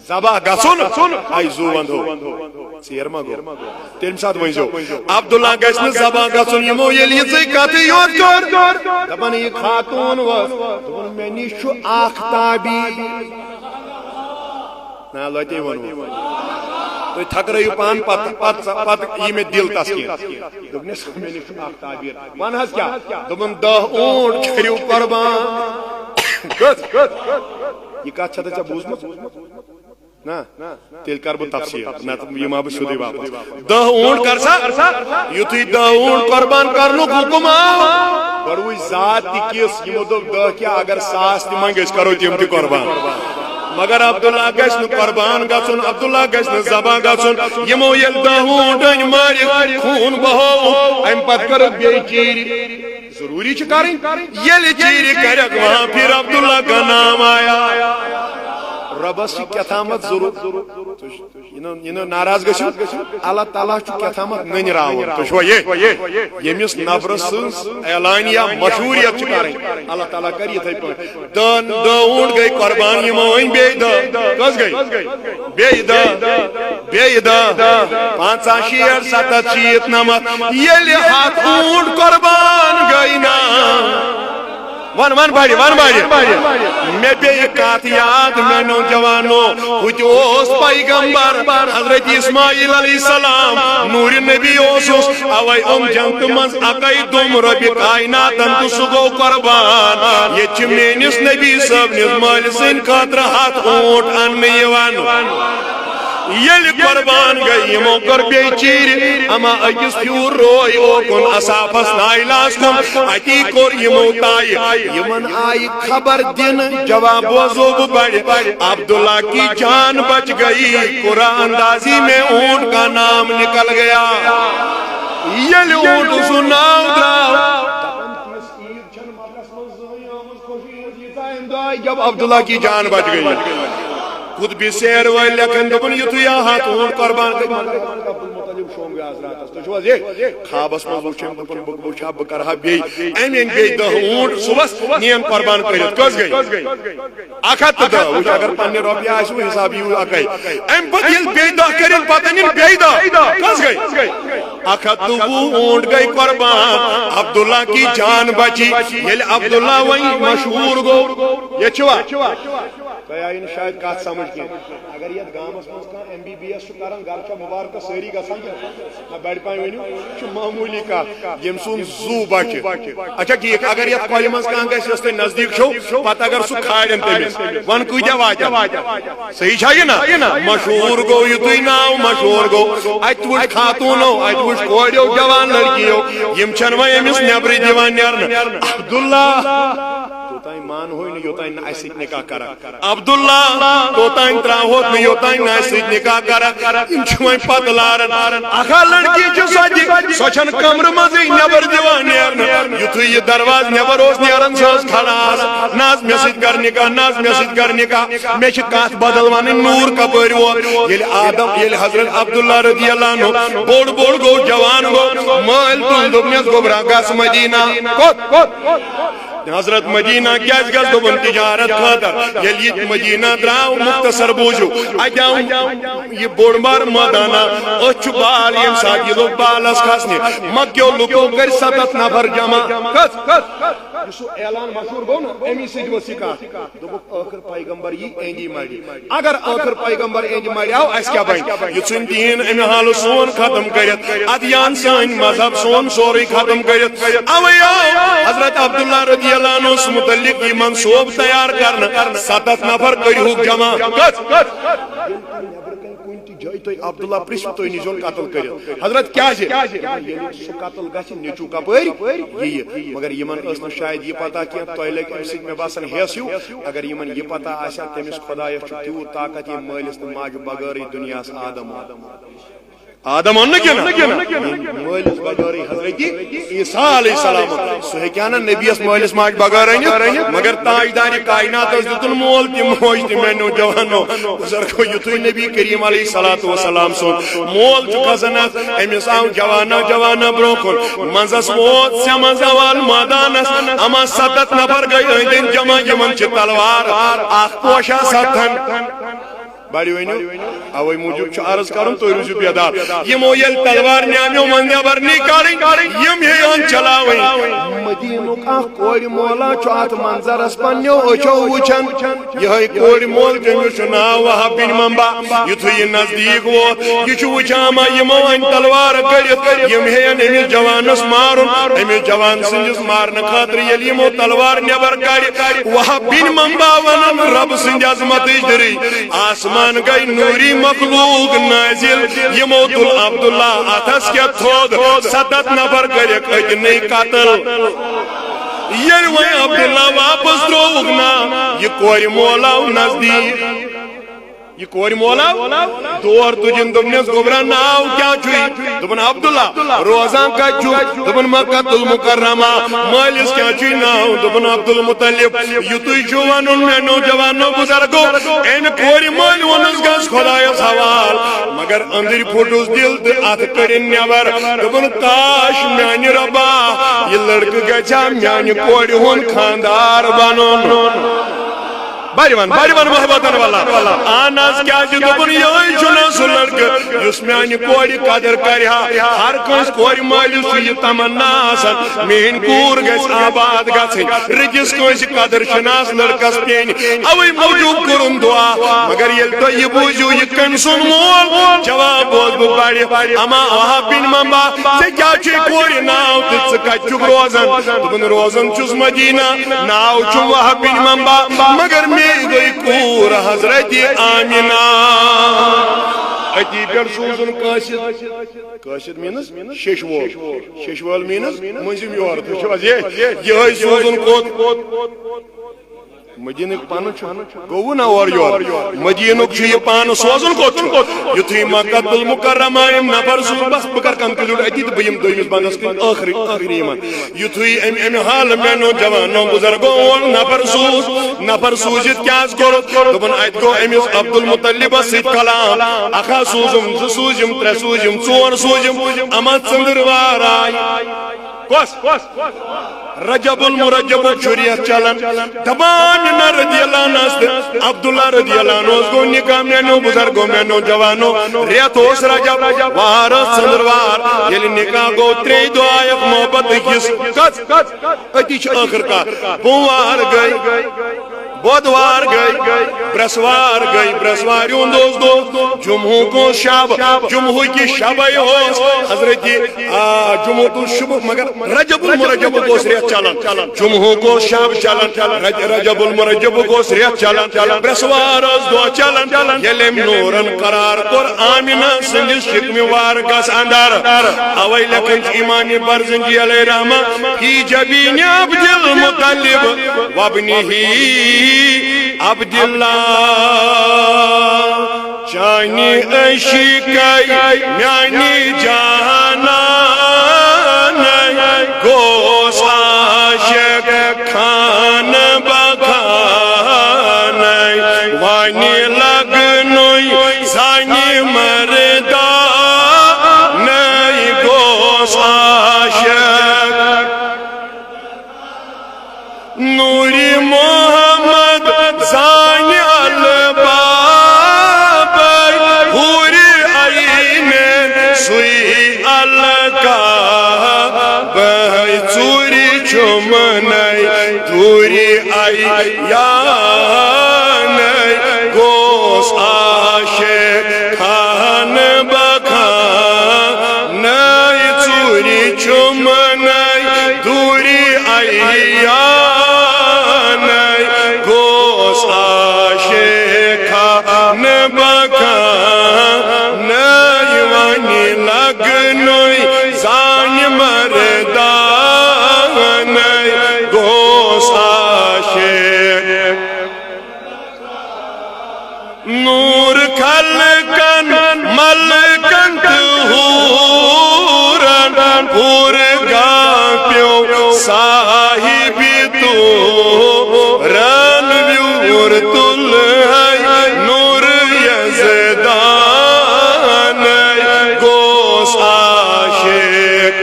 ذبح گژھُن، آے زُو ونٛدو۔ ژیر ما گوٚو؟ تَمہِ ساتہٕ ؤنۍزیو، عبداللہ گژھِ نہٕ ذبح گژھُن۔ یِمو ییٚلہِ یِژٕے کتھٕے یوت کٔر، دپان، یہِ خاتوٗن ؤژھ، دوٚپُن، مےٚ نِش چھُ اکھ تعبیٖر۔ نہ، لۄتے ووٚنمُت۔ تُہۍ تھکرٲیِو پان پتہٕ، پتہٕ، پتہٕ یی مےٚ دِل تسکیٖن۔ دوٚپنَس، مےٚ نِش چھُ اکھ تعبیٖر۔ وَن حظ کیٛاہ؟ دوٚپُن، دَہ اوٗنٹ کٔرِو قۄربان۔ کٔژ؟ یہِ کتھ چھَتھ ژےٚ بوٗزمٕژ؟ نہ، تیٚلہِ کَرٕ بہٕ تفصیٖل، نتہٕ یِمہٕ ہا بہٕ سیوٚدُے واپس۔ دَہ اوٗنٹ کر سا، یُتھُے دَہ اوٗنٹ قۄربان کرنُک حُکم آو، گۄڈٕ وٕچھ ذات تہِ کِژھ، یِمو دوٚپ، دَہ کیٛاہ، اگر ساس تہِ منٛگہِ، أسۍ کرو تِم تہِ قۄربان۔ مگر عبداللہ گژھِ نہٕ قۄربان گژھُن، عبداللہ گژھِ نہٕ ذبح گژھُن۔ یِمو ییٚلہِ دَہ اوٗنٹ أنۍ مٲرِتھ، خوٗن بہوو، اَمہِ پتہٕ کٔرٕکھ بیٚیہِ چیٖرِ۔ ضروٗری چھِ کرٕنۍ۔ ییٚلہِ چیٖرِ کرکھ وہاں پھر عبداللہ کا نام آیا۔ رۄبس چھِ کیٛاہ تامَتھ ضروٗرت۔ یہِ نہٕ، یہِ نہٕ ناراض گٔژھِو، اللہ تعالیٰ چھُ کیٛاہ تامَتھ نٔنۍ راوُن۔ تُہۍ چھِوا یہِ؟ ییٚمِس نفرٕ سٕنٛز اعلانیہ مشہوٗریت چھِ کرٕنۍ، اللہ تعالیٰ کرِ یِتھَے پٲٹھۍ۔ دَہ، دَہ اوٗنٹ گٔے قۄربان، یِمو أنۍ بیٚیہِ دَہ۔ کٔژ گٔے؟ بیٚیہِ دَہ، بیٚیہِ دَہ، پنٛژاہ، شیٹھ، ستتھ، شیٖتھ، نَمَتھ۔ ییٚلہِ ہَتھ اوٗنٹ قۄربان گٔے نا، وَن، وَن بَڑِ، وَن بَڑِ۔ مےٚ پیٚیہِ کَتھ یاد، میٛانیو جوانو، ہُہ تہِ اوس پیغمبر، حضرت اسماعیل علیہ السلام، نوٗرِ نبی اوسُس، اَوَے اوٚن جنتہٕ منٛز اَکَے دۄم رۄبِ کائناتَن تہٕ سُہ گوٚو قۄربان۔ ییٚتہِ چھِ میٛٲنِس نبی صٲبنِس مٲلۍ سٕنٛدِ خٲطرٕ ہَتھ اوٗنٹ اَننہٕ یِوان۔ ییٚلہِ قۄربان گٔے، یِمو کٔر بیٚیہِ چیٖرِ، اما أکِس پھیوٗر روے اوکُن اصحابس نایلاس کُن، اتی کوٚر یِمو طے۔ یِمن آیہِ خبر دِنہٕ، جواب بوزو بہٕ بڑِ، عبداللہ کی جان بچ گئی، قرآن اندازی میں اونٹ کا نام نکل گیا۔ ییٚلہِ اونٹ سُنٛد ناو درٛاو، چھنہٕ مکرس منٛز زٕہٕنۍ آمٕژ خوشی ہٕنٛز ییٖژاہ امہِ دۄہ آیہِ جب عبداللہ کی جان بچ گئی۔ خطبِ سیر وٲلۍ لیکھن، دوٚپُن، یُتھُے آ ہتھ اوٗنٹ قۄربان کٔرۍ، مگر عبدالمطلب شۄنٛگ آز راتس۔ تُہۍ چھِو حظ یہِ؟ خوابس منٛز وٕچھُم، دوٚپُن، بہٕ وٕچھِ ہا، بہٕ کرٕ ہا بیٚیہِ۔ أمۍ أنۍ بیٚیہِ دَہ اوٗنٹ صُبحس، نِیَن قۄربان کٔرِتھ۔ کٔژ گٔے؟ اکھ ہتھ تہٕ دَہ۔ وٕچھ، اگر پننہِ رۄپیہِ آسہِ وۄنۍ حساب، یِیِو اکے۔ امہِ پتہٕ ییٚلہِ بیٚیہِ دَہ کٔرِن، پتہٕ أنِن بیٚیہِ دَہ۔ کٔژ گٔے؟ اکھ ہتھ تہٕ وُہ اوٗنٹ گٔے قۄربان، عبداللہ کی جان بچی۔ ییٚلہِ عبداللہ وۄنۍ مشہوٗر گوٚو، ییٚتہِ چھُوا؟ تۄہہِ آیہِ نہٕ شاید کتھ سمجھ کینٛہہ۔ اگر یتھ گامس منٛز کانٛہہ ایم بی بی ایس چھُ کران، گرٕ چھا مبارکس سٲری گژھان کِنہٕ؟ نہ، بڑِ پایہِ ؤنِو، یہِ چھُ معموٗلی کتھ، ییٚمۍ سُنٛد زُو بچہِ۔ اچھا، ٹھیٖک، اگر یتھ کۄلہِ منٛز کانٛہہ گژھِ، یۄس تۄہہِ نزدیٖک چھو، پتہٕ اگر سُہ کھالن تٔمِس، ون کۭتیاہ واتن؟ صحیح چھا یہِ نہ؟ مشہوٗر گوٚو، یُتُے ناو مشہوٗر گوٚو۔ اتہِ وٕچھ خاتوٗنو، اتہِ وٕچھ کورٮ۪و، جوان لڑکِیو، یِم چھنہٕ وۄنۍ أمِس نٮ۪برٕ دِوان نیرنہٕ۔ عبداللہ، تام مان ہوئی نہٕ یوتام نہٕ اَسہِ سۭتۍ نکاح کرکھ۔ عبداللہ، توتام تراوہوتھ نہٕ یوتام نہٕ اَسہِ سۭتۍ نکاح کرکھ۔ یِم چھِ وۄنۍ پتہٕ لاران۔ اکھا لڑکی چھِ سۄ تہِ، سۄ چھَنہٕ کمرٕ منٛزٕے نٮ۪بر دِوان نیرنہٕ۔ یُتھُے یہِ دروازٕ نٮ۪بر اوس نیران، سۄ ٲس کھڑا آسان۔ نہ حظ، مےٚ سۭتۍ کر نکاح، نہ حظ، مےٚ سۭتۍ کر نکاح۔ مےٚ چھِ کتھ بدل ونٕنۍ، نوٗر کپٲرۍ ووت؟ ییٚلہِ آدم، ییٚلہِ حضرت عبداللہ رضی اللہ عنہ بوٚڑ بوٚڑ گوٚو، جوان گوٚو، مٲلۍ تُل، دوٚپنس، گوٚبرا، گژھ مدینہ۔ کوٚت؟ کوٚت؟ حضرت مدینہ کیازِ گژھ؟ دوٚپُن، تجارت خٲطرٕ۔ ییٚلہِ یہِ مدینہ درٛاو، مختصر بوٗزِو، اتہِ آو یہِ بوٚڑ بار مٲدانہ، أتھۍ چھُ بال، ییٚمہِ ساتہٕ یہِ لوٚگ بالس کھسنہِ، مکیو لُکو کٔرۍ ستتھ نفر جمع۔ کٔژ؟ کٔژ؟ یُس سُہ اعلان مشہوٗر گوٚو نا، اَمی سۭتۍ ؤژھ یہِ کتھ۔ دوٚپُکھ، ٲخر پیغمبر یی اہندی مڑِ۔ اگر ٲخر پیغمبر اہندِ مڑِ آو، اسہِ کیٛاہ بنہِ؟ یہِ ژھُنہِ دیٖن امہِ حالہٕ سون ختم کٔرِتھ، ادیان سٲنۍ مذہب سون سورُے ختم کٔرِتھ۔ اوے آو حضرت عبداللہ رضی اللہ عنہس متعلق یہِ منصوبہٕ تیار کرنہٕ، ستتھ نفر کٔرِہُکھ جمع۔ کٔژ؟ کٔژ؟ ییٚلہِ تُہۍ نٮ۪برٕ کنہِ کُنہِ تہِ جایہِ تُہۍ عبداللہ پرٛژھِو، تُہۍ نیٖزیون قتل کٔرِتھ۔ حضرت کیٛازِ؟ ییٚلہِ سُہ قتل گژھِ، نیٚچوٗ کپٲرۍ یِیہِ؟ مگر یِمن ٲس نہٕ شاید یہِ پتہ کینٛہہ، تۄہہِ لگہِ اَمہِ سۭتۍ مےٚ باسان ہیس ہیوٗ۔ اگر یِمن یہِ پتہ آسہِ ہا، تٔمِس خۄدایس چھُ تیوٗت طاقت، ییٚمۍ مٲلِس تہٕ ماجہِ بغٲرٕے دُنیاہس آدم اوٚن۔ آدم اوٚن نہٕ کِنہٕ؟ ییٚمۍ مٲلِس بغٲرٕے حضرت عیسیٰ علیہ السلام اوٚن۔ سُہ ہیٚکہِ ہا نہٕ نبیَس مٲلِس ماجہِ بغٲر أنِتھ، مگر تاجدارِ کائناتس دیُتُن مول تہِ موج تہِ۔ میٛانیو جوانو، بُزرگو، یُتھُے نبی کریم علیہ الصلوۃ والسلام سُنٛد مول چھُ کھسان اَتھ، أمِس آو جوانا جوانا برونٛہہ کُن، منٛزس ووت سٮ۪من زوال مٲدانس، اما ستتھ نفر گٔے أنٛدۍ أنٛدۍ جمع، یِمن چھِ تلوار اکھ پوشان ستتھن۔ بڑِ ؤنِو، اوے موٗجوٗب چھُ عرض کرُن، تُہۍ روٗزِو بیدار۔ یِمو ییٚلہِ تلوار نیامیو منٛز نٮ۪بر نی کڑٕنۍ، یِم ہیٚیہِ ہن چلاوٕنۍ۔ مدیٖنُک اکھ کورِ مولا چھُ اتھ منظرس پننیو أچھو وٕچھان۔ یِہوٚے کورِ مول، تٔمِس چھُ ناو وہب بن منبع۔ یُتھُے یہِ نزدیٖک ووت، یہِ چھُ وٕچھان ما یِمو أنۍ تلوار کٔڑِتھ، یِم ہیٚین أمِس جوانس مارُن۔ أمِس جوان سٕنٛدِس مارنہٕ خٲطرٕ ییٚلہِ یِمو تلوار نٮ۪بر کڑِ، وہب بن منبع ونان، رب سٕنٛدِ عظمتٕچ دٕرٕے، آسمان گٔے نوٗری مخلوق نٲزِل۔ یِمو تُل عبداللہ اتھس کٮ۪تھ تھوٚد، ستتھ نفر کٔرِکھ أتنٕے قتل۔ ییٚلہِ وۄنۍ عبداللہ واپس ترٛووُکھ نا، یہِ کورِ مول آو نزدیٖک۔ یہِ کورِ مول آو دور تُجِن، دوٚپنس، گوٚبرا، ناو کیٛاہ چھُے؟ دوٚپُن، عبداللہ۔ روزان کتہِ چھُکھ؟ دوٚپُن، مکہ المکرمہ۔ مٲلِس کیٛاہ چھُے ناو؟ دوٚپُن، عبدالمطلب۔ یُتُے چھُ ونُن، میٛانیو جوانو بُزرگو، امہِ کورِ مٲلۍ ووٚنُس، گژھ خۄدایس حوال۔ مگر أنٛدٕرۍ پھوٚٹُس دِل تہٕ اتھٕ کٔڑِن نٮ۪بر۔ دوٚپُن، کاش میٛانہِ رۄبا، یہِ لڑکہٕ گژھِ ہا میٛانہِ کورِ ہُنٛد خانٛدار بنُن۔ بڑِ ون، بڑِ ون محبتن والا۔ اہن حظ، کیٛازِ دوٚپُن، یِہوٚے چھُنہ سُہ لڑکہٕ یُس میٛانہِ کورِ قدر کرِ ہا۔ ہر کٲنٛسہِ کورِ مٲلِس چھُ یہِ تمنا آسان، میٛٲنۍ کوٗر گژھِ آباد گژھٕنۍ۔ رٔجِس کٲنٛسہِ قدر چھِنہٕ آسان لڑکس پیٚنۍ۔ اوے موٗجوٗب کوٚرُن دعا۔ مگر ییٚلہِ تُہۍ یہِ بوٗزِو، یہِ کٔمۍ سُنٛد مول؟ جواب بوز بہٕ پرِ۔ اما وہب بن منبع، ژےٚ کیٛاہ چھُے کورِ ناو تہٕ ژٕ کتہِ چھُکھ روزان؟ دوٚپُن، روزان چھُس مدینہ، ناو چھُم وہب بن منبع، مگر مے گٔے کوٗر حضرت آمنہ۔ أتی پٮ۪ٹھ سوٗزُن قٲصد۔ قٲصد means شیٚش وول۔ شیٚش وول means مٔنٛزِم یور۔ تُہۍ چھِو حظ یہِ؟ یِہوٚے سوٗزُن کوٚت؟ مدیٖنٕکۍ پنہٕ چھُ، گوٚوُ نہ اورٕ یور؟ مدیٖنُک چھُ یہِ پانہٕ سوزُن کوٚت چھُ؟ یُتھُے مکہ المکرمہ أمۍ نفر سوٗز، بس بہٕ کرٕ conclude أتی تہٕ بہٕ یِمہٕ دوٚیمِس بندس کُن، ٲخری، ٲخری یِمن۔ یُتھُے أمۍ، أمہِ حالہٕ میٛانیو جوانو بُزرگو اورٕ نفر سوٗز، نفر سوٗزِتھ کیٛاہ حظ کوٚرُتھ؟ دوٚپُن، اتہِ گوٚو أمِس عبدالمطلبس سۭتۍ کلام، اکھ ہا سوٗزُم، زٕ سوٗزِم، ترٛےٚ سوٗزِم، ژور سوٗزِم، اما ژٔنٛدٕروار آے۔ کۄس؟ رجب المرجبُک چھُ رٮ۪تھ چلان۔ دپان آمنہ رضی اللہ عنہس تہٕ عبداللہ رضی اللہ عنہس گوٚو نکاح، میٛانیو بُزرگو، میٛانیو جوانو، رٮ۪تھ اوس رجب، وار ٲس ژٔنٛدٕروار۔ ییٚلہِ نکاح گوٚو، ترٛیٚیہِ دۄہ آیکھ محبت أکِس۔ کتھ؟ أتی چھِ ٲخٕر کتھ۔ بوموار گٔے، بۄدوار گٔے، برٛٮ۪سوار گٔے، برٛٮ۪سوارِ ہُنٛد اوس دۄہ، جمعہُک اوس شب، جمعہُکہِ شبے اوس حضرت، آ، جمعہُک اوس شب، مگر رجب المرجبُک اوس رٮ۪تھ چلان۔ جمعہُک اوس شب چلان، رج-، رجب المرجبُک اوس رٮ۪تھ چلان، برٛٮ۪سوار اوس دۄہ چلان۔ ییٚلہِ أمۍ نوٗرن قرار کوٚر آمنہ سٕنٛدِس شکمہِ وارکس اندر، اوے لیکھان چھُ امام برزنجی علیہ رحمہ، فی جبین عبد المطلب وابنه عبد الله۔ چانہِ عشقے میانہِ جانانَے گوس عاشق خانہٕ بخانَے، وۄنۍ لگنُے زنہِ مردانَے گوس عاشق۔ نوٗرِ محمد زانہِ البابے، حورِ عینین سُے القابے۔ ژوٗرِ چھُمنے دوٗرِ عیانَے گوس عاشق خانہٕ بخانَے۔ ژوٗرِ چھُمنے دوٗرِ عیانَے گوس عاشق خانہٕ بخانَے۔ وۄنۍ لگنُے زنہِ مردانَے گوس عاشق۔ نوٗر خلقن ملکن تہٕ حوٗرن، حوٗر گاہ پیوٚو صاحبِ طوٗرن۔ ویوٗر تُلہے نوٗر یزدانَے گوس عاشق۔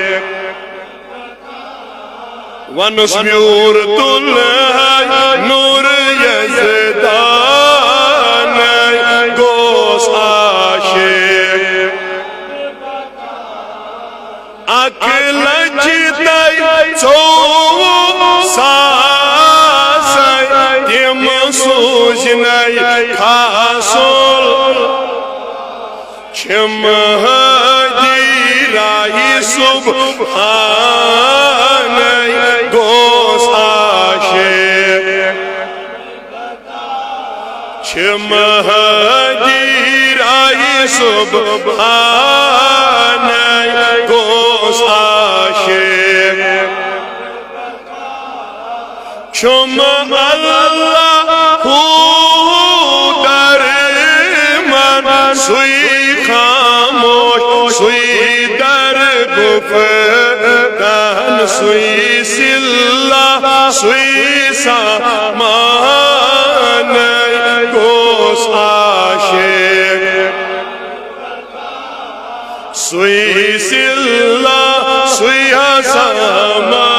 ونُس ویوٗر تُلہے نوٗر یزدانَے گوس عاشق۔ اکھ لچھ تہٕ ژوٚوُہ ساس تِم سوٗزنَے خاصُل۔ چھِم ہادی راہی سبحانَے گوس عاشق۔ چھِم ہادی راہی سبحانَے گوس عاشق۔ چھُم اللہ ہو درمان، سُے خاموش، سُے در گفتن، سُے صلہ، سُے سامان گوس عاشق۔ سُے صلہ، سُے سامان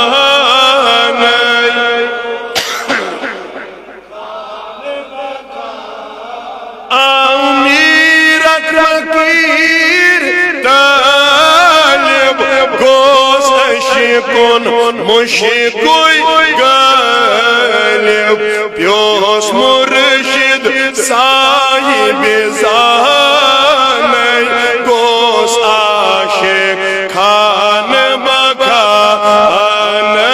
آمیرک فقیر طالب گوس عشقن مشکوی غالب۔ پیوس مرشد صاحب زانَے گوس عاشق خانہٕ بخانَے۔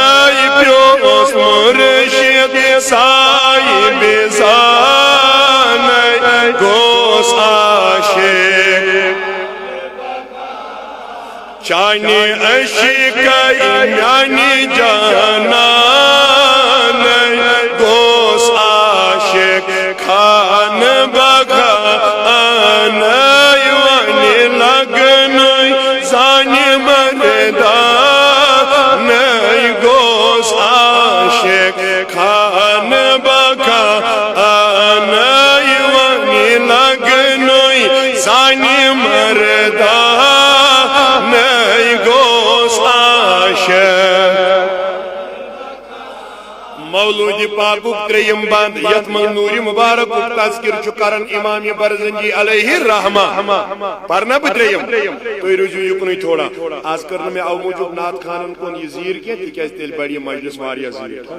پیوس مرشد صاحب زانَے گوس عاشق۔ چانہِ عشقے میانہِ جانانَے گوس عاشق خانہٕ بخانَے۔ وۄنۍ لگنَے زنہِ مردانَے گوس عاشق خانہٕ بخانَے۔ وۄنۍ لگنَے زنہِ مردانَے گوس عاشق۔ مولوٗدِ پاکُک ترٛیٚیِم بند، یتھ منٛز نوٗرِ مُبارکُک تذکرٕ چھُ کران امام برزنجی علیہ الرحمہ۔ پرنہ بہٕ ترٛیٚیِم؟ تُہۍ روٗزِو یُکنُے تھوڑا۔ از کٔر نہٕ مےٚ اَوٕ موٗجوٗب نعت خوانن کُن یہِ زیٖر کینٛہہ، تِکیازِ تیٚلہِ بڑِ یہِ مجلس واریاہ زیٖٹھ۔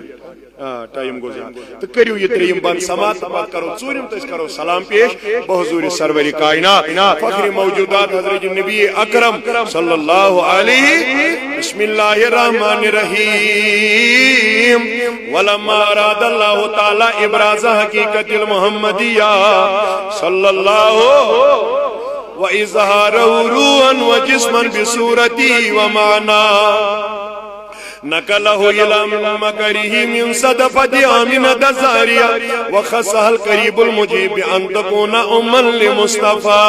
آ، ٹائم گوٚو زیادٕ۔ تہٕ کٔرِو یہِ ترٛیٚیِم بند سماعت، تہٕ پتہٕ کرو ژوٗرِم، تہٕ أسۍ کرو سلام پیش بحضوٗرِ سرورِ کائنات، فخرِ موجودات حضرت نبی اکرم صلی اللہ علیہ۔ بسم اللہ الرحمن الرحیم۔ ولما اراد اللہ تعالی ابراز حقیقت المحمدیہ صلی اللہ و اظہارہ روحا و جسما بصورتی و معنی۔ نقله إلى مقره من صدفة آمنة الزهرية، وخصها القريب المجيب بأن تكون أما لمصطفى.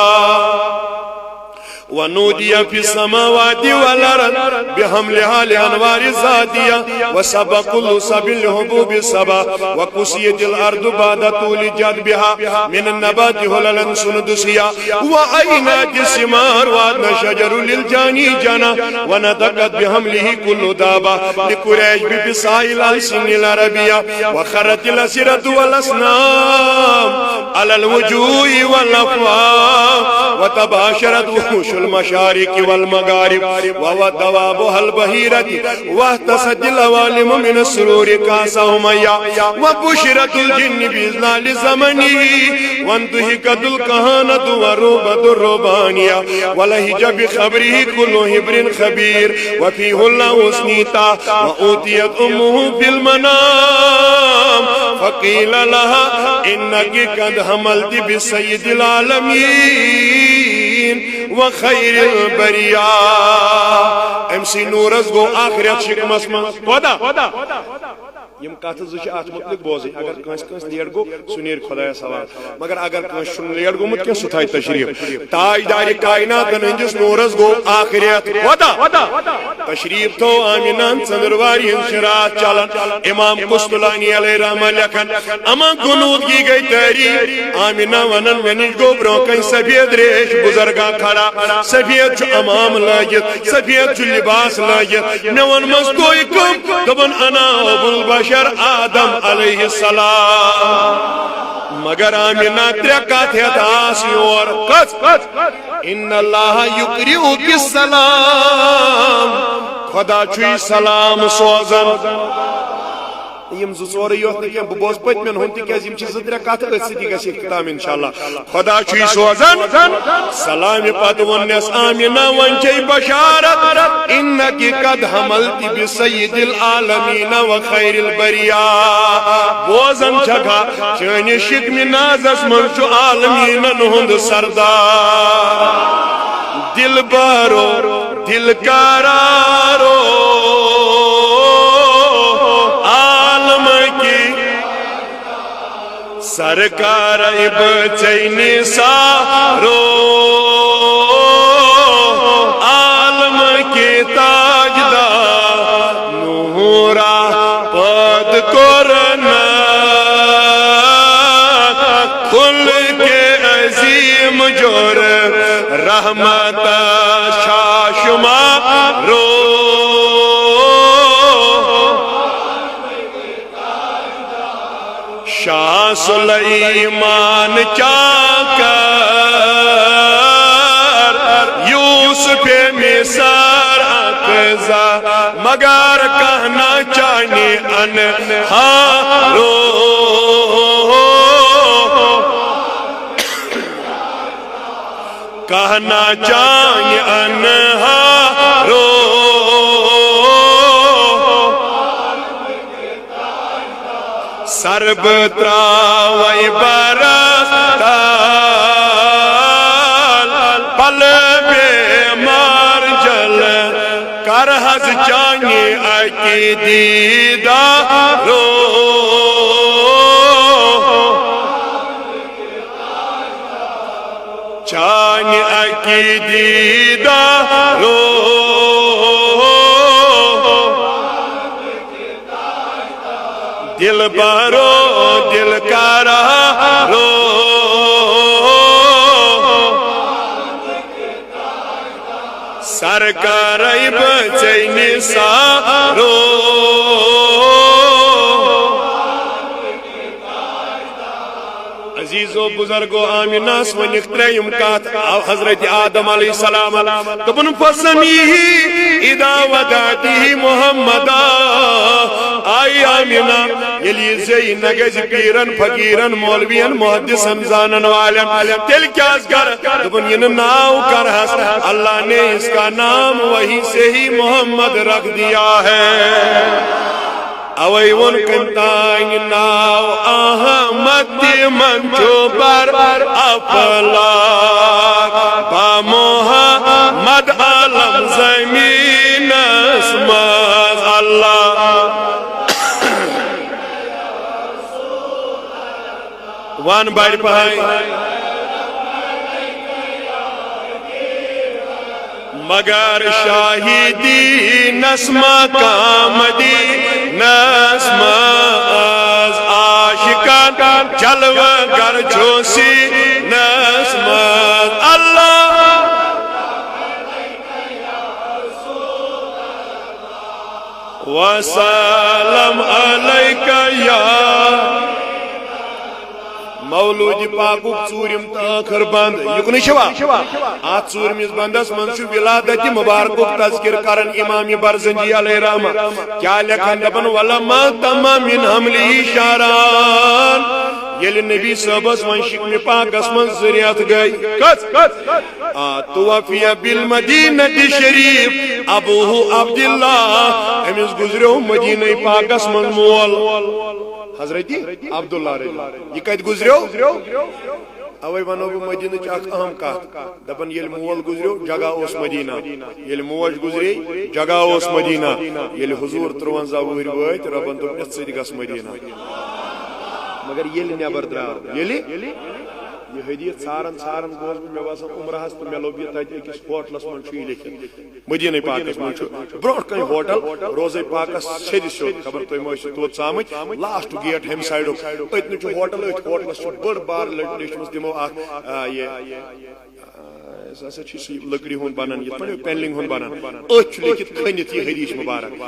ونودي في السماوات والأرض بحملها لأنوار ذاتها، وسبى كل سبي لحبوب سبا، وكسيت الأرض بعد طول جدبها من النبات حللا سندسيا، وأينعت الثمار وأثنى الشجر للجاني جنى، ونطقت بحمله كل دابة لقريش بفصاحة الألسن العربية، وخرت الأسرة والأصنام على الوجوه والأفواه، وتباشرت وحوش المشارق والمغارب، وهو دوابها البحيرة، واحتست العوالم من السرور كأسهما، وبشرت الجن بإذلال زمنه، وانتهكت الكهنة ورهبة الرهبانية، ولهج بخبره كل هبر خبير، وفيه الله أثنيتا، وأوتيت أمه في المنام، فقيل لها: إنك قد حملت بسيد العالمين وخير البرية. أمۍ سٕے نوٗرس گوٚو آخرت شِکمس منٛز۔ کوتاہ؟ یِم کتھٕ زٕ چھِ اتھ مُتعلق بوزٕنۍ۔ اگر کٲنٛسہِ کٲنٛسہِ لیٹ گوٚو، سُہ نیرِ خۄدایس حوالہٕ۔ مگر اگر کٲنٛسہِ چھُنہٕ لیٹ گوٚمُت کینٛہہ، سُہ تھایہِ تشریٖف۔ تاجدارِ کائناتن ہٕنٛدِس نوٗرس گوٚو آخرت۔ کوتاہ؟ تشریٖف تھوٚو آمنہ ہن ژٔنٛدٕروارِ ہٕنٛز چھِ راتھ چلان۔ امام قسطلانی علیہ رحمہ لیکھان، اما غنودگی گٔے طٲری۔ آمنہ ونان، مےٚ نِش گوٚو برونٛہہ کنہِ سفید ریش بزرگا کھڑا۔ سفید چھُ عمام لٲگِتھ، سفید چھُ لباس لٲگِتھ۔ مےٚ ووٚنمس، تُہۍ کم؟ دوٚپُن، انا ابو البشر آدم علیہ السلام۔ مگر آمنہ ترٛےٚ کتھ ہٮ۪تھ آس یور۔ کتھ؟ ان اللہ یقرئک السلام۔ خدا چھُے سلام سوزان۔ یِم زٕ ژورے یوت نہٕ کینٛہہ، بہٕ بوزٕ پٔتمٮ۪ن ہُنٛد، تِکیٛازِ یِم چھِ زٕ ترٛےٚ کتھٕ، أتھۍ سۭتی گژھِ اختتام انشاءاللہ۔ خدا چھُے سوزان سلامہِ۔ پتہٕ ووٚننس، آمنہ، وۄنۍ چھے بشارت، انک قد حملت بسید العالمین و خیر البریہ۔ بوزان چھکھا، چٲنِس شِکمہِ نازس منٛز چھُ عالمیٖنن ہُنٛد سردار۔ دلبرو، دل قرارو، عالم کی سرکار، بہٕ ژےٚ نثارو، عالم کی تاجدار، نورا پد کرنا، خلق عظیم جور، رحمت شاشمارو۔ شاہ سلیمان چاکر، یوسف مصر اقضا، مگر کہنا چانی انہارو۔ کہنا چانی انہارو۔ سر بہٕ ترٛاوَے برس تل، پلہٕ بیمار جل، کر حظ چانہِ اکہِ دیدارو۔ چانہِ اکہِ دیدارو۔ دلبرو، دل قرارو۔ سرکارے بہٕ ژےٚ نثارو۔ عزیزو بزرگو، آمنہ س ؤنِکھ ترٛیٚیِم کتھ، آو حضرت آدم علیہ السلام دوٚپُن، فسمیہ اذا وضعتہ محمدا۔ آے آمنہ، ییٚلہِ یہِ زیٚیہِ نہ گژھِ پیرن، فقیرن، مولوین، محدثن، زانن والٮ۪ن، تیٚلہِ کیٛاہ کر؟ دوٚپُن، یہِ نہٕ ناو کرہس، اللہ نے اس کا نام وہی سے ہی محمد رکھ دیا ہے۔ اوے ووٚن کٔمۍ تانۍ ناو احمد، تِمن چھُ بر افلاک با محمد علم زمینس منٛز اللہ۔ پان بڑِ پہن۔ مگر شاہی دینس مقام دینس منٛز عاشقن جلوہ گر چھُ سینس منٛز۔ اللہ وسلم علیک یا۔ مولود پاکُک ژوٗرِم تہٕ ٲخٕر بند یُکنُے چھوا؟ اتھ ژوٗرمِس بندس منٛز چھُ ولادت مبارکُک تذکر کران امام برزنجی علیہ رحمہ۔ کیٛاہ لیکھان؟ دپان، "ولما تم من حملہ شہران"، ییٚلہِ نبی صٲبس وۄنۍ شکمہِ پاکس منٛز زٕ رٮ۪تھ گٔے۔ کٔژ؟ آ، توفی بالمدینہ شریف ابوہ عبداللہ، أمِس گُزریو مدینہ پاکس منٛز مول حضرت عبداللہ رضی اللہ۔ یہِ کتہِ گُزریو؟ اوے ونو بہٕ مدینہٕچ اکھ اہم کتھ، دپان ییٚلہِ مول گُزریو جگہ اوس مدینہ، ییٚلہِ موج گُزرے جگہ اوس مدینہ، ییٚلہِ حضور ترٛوَنزاہ وُہٕرۍ وٲتۍ، رۄبن دوٚپ، "یتھ سۭتۍ گژھ مدینہ"۔ مگر ییٚلہِ نٮ۪بر درٛاو، ییٚلہِ یہِ حدیث ژھاران ژھاران گوس بہٕ، مےٚ باسان، عمرہس تہٕ مےٚ لوٚب یہِ تتہِ أکِس ہوٹلس منٛز چھُ یہِ لیکھِتھ۔ مدینہ پاکس منٛز چھُ برونٛٹھ کنہِ ہوٹل، روزے پاکس سیٚدِ سیوٚد، خبر تُہۍ ما ٲسِو توت ژامٕتۍ، لاسٹ گیٹ ہیٚمہِ سایڈُک، أتۍ نٕے چھُ ہوٹل، أتھۍ ہوٹلس چھُ بٔڑ بار لٔ-، لیچھمٕژ تِمو اکھ، آ، یہِ، آ، سُہ ہسا چھُ سُہ لٔکرِ ہُنٛد بنان، یِتھ پٲٹھۍ پینلنگ ہُنٛد بنان، أتھۍ چھُ لیکھِتھ کھٔنِتھ یہِ حدیث مبارک۔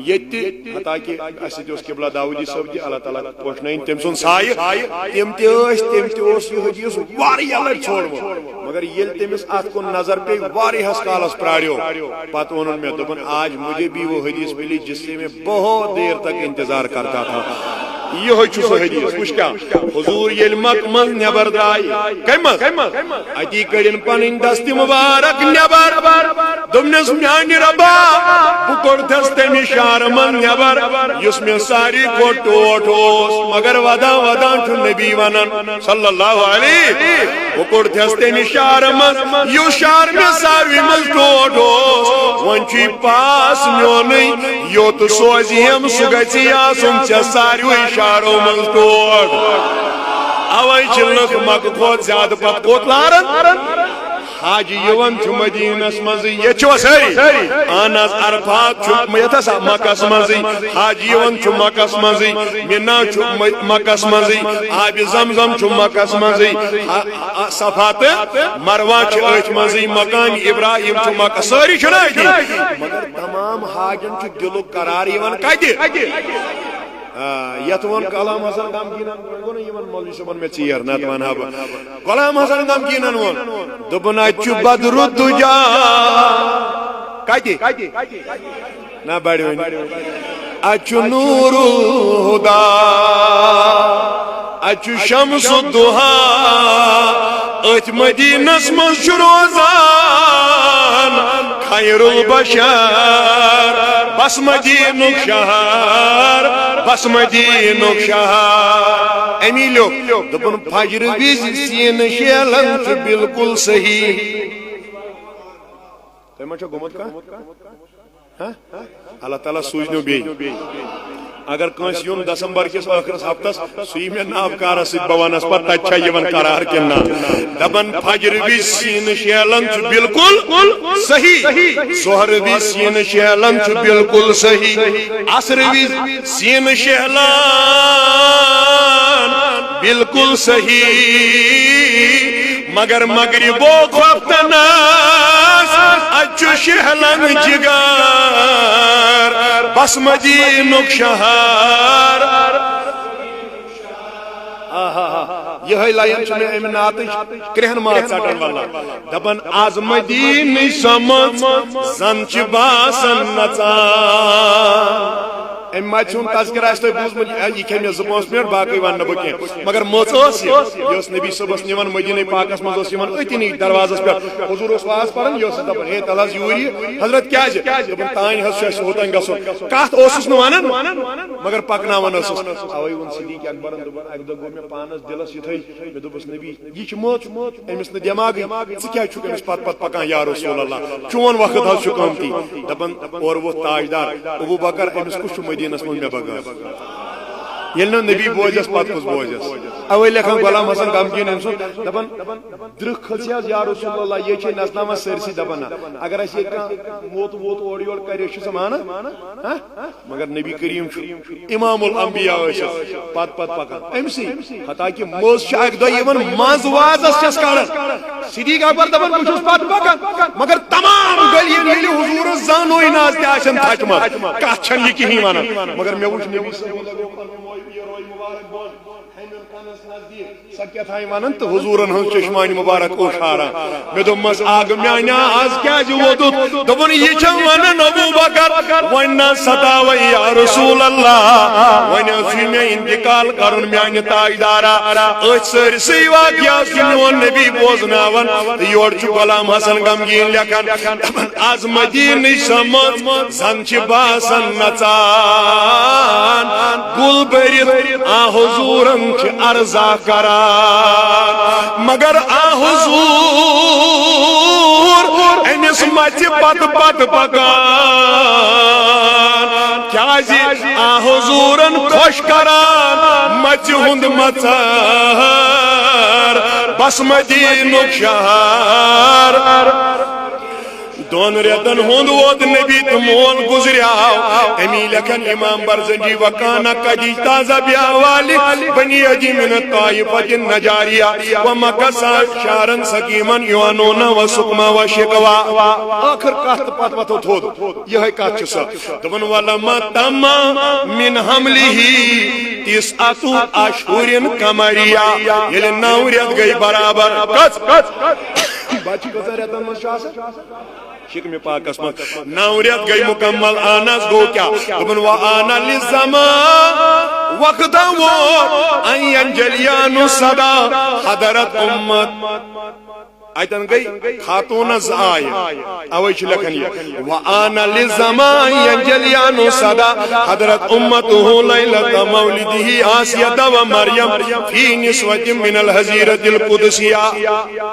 ییٚتہِ تہِ، حتیٰ کہِ اَسہِ سۭتۍ اوس قبلہ داؤدی صٲب تہِ، اللہ تعالیٰ پوشنٲیِن تٔمۍ سُنٛد سایہِ، تِم تہِ ٲسۍ، تٔمۍ تہِ اوس یہِ حدیث واریاہ لَٹہِ ژھونٛڈمُت، مگر ییٚلہِ تٔمِس اَتھ کُن نظر پیٚیہِ، واریاہَس کالَس پرٛاریو، پَتہٕ ووٚنُن مےٚ، دوٚپُن، "آج مجھے بھی وہ حدیث ملی جس سے میں بہت دیر تک انتظار کرتا تھا۔" یِہوٚے چھُ سُہ حدیث۔ وٕچھ کیٛاہ، حضوٗر ییٚلہِ مکہٕ منٛز نٮ۪بر درٛاے، کَمہِ منٛز؟ اتی کٔڑِن پنٕنۍ دستہِ مبارک نٮ۪بر۔ دوٚپنس، "میانہِ رۄبا، بہٕ کوٚڑتھس تمہِ شہرٕ منٛز نٮ۪بر، یُس مےٚ ساروی کھۄتہٕ ٹوٹھ اوس۔" مگر ودان ودان چھُ نبی ونان، صلی اللہ علیہ، "بہٕ کوٚڑتھس تمہِ شہرٕ منٛز، یُس شہر مےٚ ساروی منٛز ٹوٹھ اوس۔ وۄنۍ چھُے پاس میونُے، یوٚت سوزِہم، سُہ گژھِ آسُن ژےٚ ساروی شہرو منٛز ٹوٹھ۔" اوے چھِ لُکھ مکہٕ کھۄتہٕ زیادٕ پتہٕ کوٚت لاران؟ حج یِوان چھُ مدینس منٛزٕے، ییٚتہِ چھِوا سٲری؟ اہن حظ، عرفات چھُ یتھ ہسا مکس منٛزٕے، حج یِوان چھُ مکس منٛزٕے، منا چھُ م-، مکس منٛزٕے، آبِ زمزم چھُ مکس منٛزٕے، آ-، آ-، صفا تہٕ مروہ چھِ أتھۍ منٛزٕے، مقام ابراہیم چھُ مکس، سٲری چھِنہ أتی؟ مگر تمام حاجن چھُ دِلُک قرار یِوان کتہِ؟ آ، یتھ ووٚن غلام حسن غمگیٖنن، وۄنۍ گوٚو نہ یِمن مولوی صٲبن مےٚ ژیر، نتہٕ ونہٕ ہا بہٕ۔ غلام حسن غمگیٖنن ووٚن، دوٚپُن، "اتہِ چھُ بدر الدجا۔" کتہِ؟ نہ بڑِ وۄنۍ۔ "اتہِ چھُ نور الہدا، اتہِ چھُ شمس الضحا، أتھۍ مدینس منٛز چھُ روزان خیر البشر، بس مدینُک شہر، بس مدینُک شہر۔" امی لیوٚکھ، دوٚپُن، "فجر وِزِ سیٖنہٕ شیلن چھُ بالکل صحیح۔" تۄہہِ ما چھو گوٚمُت کانٛہہ؟ ہاں؟ اللہ تعالیٰ سوٗزنو بیٚیہِ۔ اگر کٲنٛسہِ یُن دسمبر کِس ٲخرس ہفتس، سُہ یی مےٚ ناو کارس سۭتۍ، بہٕ ونس پتہٕ تتہِ چھا یِوان قرار کِنہٕ نہ۔ دپان، فجر وِزِ سیٖنہٕ شیلن چھُ بالکل صحیح، ظہر وِزِ سیٖنہٕ شیلن چھُ بالکل صحیح، عصر وِزِ سیٖنہٕ شیلن بالکل صحیح، مگر مغربو کھۄفتنس اتہِ چھُ شہلنگ جگر، بس مدینُک شہر۔ آہا، یہے لائن چھِ مےٚ امہِ نعتٕچ کرٛہن ماز ژٹان واللہ۔ دپان، از مدینٕچ سۄ مٔژ زن چھِ باسان نژان۔ امہِ مژِ ہُنٛد تذکرہ آسہِ تۄہہِ بوٗزمُت، یہِ، یہِ کھیٚیہِ مےٚ زٕ پانٛژھ منٹ، باقٕے ونہٕ نہٕ بہٕ کینٛہہ۔ مگر مٔژ ٲس یہِ، یہِ ٲس نبی صٲبس نِوان مدینہ پاکس منٛز، اوس یِوان أتی نٕے دروازس پٮ۪ٹھ۔ حضور اوس واز پران، یہِ ٲسٕس دپان، "ہے، تلہٕ حظ یوٗرۍ یہِ۔" حضرت، کیازِ؟ دوٚپُن، "تانۍ حظ چھُ اَسہِ ہوتام گژھُن۔" کتھ اوسُس نہٕ ونان، مگر پکناوان ٲسٕس۔ اوے ووٚن صدیق اکبرن، دوٚپُن، اکہِ دۄہ گوٚو مےٚ پانس دِلس یِتھے، مےٚ دوٚپُس، "نبی، یہِ چھِ مٔژ، أمِس نہٕ دٮ۪ماغٕے، ژٕ کیٛازِ چھُکھ أمِس پتہٕ پتہٕ پکان یا رسول اللہ؟ چون وقت حظ چھُ قۭمتی۔" دپان، اورٕ ووٚتھ تاجدار، ابو بکر، أمِس کُس چھُ مدینس منٛز مےٚ بغٲر؟ ییٚلہِ نہٕ نبی بوزٮ۪س، پتہٕ کُس بوزٮ۪س؟ اوے لیکھان غلام حسن غمگیٖن أمۍ سُنٛد، دپان، درٕہ کھٔژ حظ یا رسول اللہ، یے چھے نژناوان سٲرسٕے۔ دپان نہ، اگر اسہِ ییٚتہِ کانٛہہ موت ووت اورٕ یورٕ کرِ، أسۍ چھِ سُہ مانان؟ ہہ؟ مگر نبی کریم چھُ امام الانبیاء ٲسِتھ پتہٕ پتہٕ پکان أمۍ سٕے۔ حتیٰ کہ مٔژ چھِ اکہِ دۄہ یِوان منٛز وازس چھَس کڑان۔ صدیق اکبر دپان، بہٕ چھُس پتہٕ پکان، مگر تمام گلی ییٚلہِ حضورس زانوے نہ حظ تہِ آسن تھچمژ، کتھ چھنہٕ یہِ کِہیٖنۍ ونان۔ مگر مےٚ وٕچھ نبی صلی اللہ علیہ وسلم، یہِ روے مبارک بۄن، ہیٚمٮ۪ن کنس نزدیٖک۔ سۄ کیٛاہ تام ونان تہٕ حضوٗرن ہٕنٛز چشمانہِ مُبارک اوس ٹھاران۔ مےٚ دوٚپمس، "اکھ میانیا، از کیٛازِ ووٚدُتھ؟" دوٚپُن، "یہِ چھا ونان ابو بکر، وۄنۍ نہ ستاوے یا رسول اللہ، وۄنۍ اوسُے مےٚ انتقال کرُن میانہِ تاجدارا۔" أتھۍ سٲرسٕے واقعس چھُ میون نبی بوزناوان تہٕ یورٕ چھُ غلام حسن غمگیٖن لیکھان، دپان، از مدیٖنٕچ سۄ مٔژ زن چھِ باسان نژان، گُل بٔرِتھ آ حضوٗرن چھِ عرضا کران، مگر آ حضوٗر أمِس مژِ پتہٕ پتہٕ پکان، کیازِ آ حضوٗرن خۄش کران مژِ ہُنٛد مژر، بس مدیٖنُک شہر۔ دۄن رٮ۪تن ہُنٛد ووت نبی تہٕ مول گُزریاو۔ امی لیکھن امام برزنجی، "وکان قد اجتاز باحوال بنی عدی من الطائفة النجاریہ ومکث شہرا سقیما یعنون وسقما وشکوا۔" ٲخٕر کتھ تہٕ پتہٕ وۄتھو تھوٚد۔ یِہے کتھ چھِ سۄ۔ دوٚپُن، "ولما تم من حملہ تسعۃ اشہر قمریہ"، ییٚلہِ نو رٮ۪تھ گٔے برابر۔ کٔژ؟ بچہِ کٔژن رٮ۪تن منٛز چھُ آسان؟ شکمِ پاکس منٛز نو رٮ۪تھ گٔے مکمل۔ آنس گوٚو کیٛاہ؟ دوٚپُن، "وآن للزمان وقتا ووت ان ینجلی عنہ صدی حضرت امت۔" اتن گٔے خاتونس زٕ آیہِ، اوے چھِ لیکھان یہِ، "وآن للزمان ینجلی عنہ صدی حضرت امتہ لیلۃ مولدہ آسیہ و مریم فی نسوۃ من الحظیرۃ القدسیہ۔"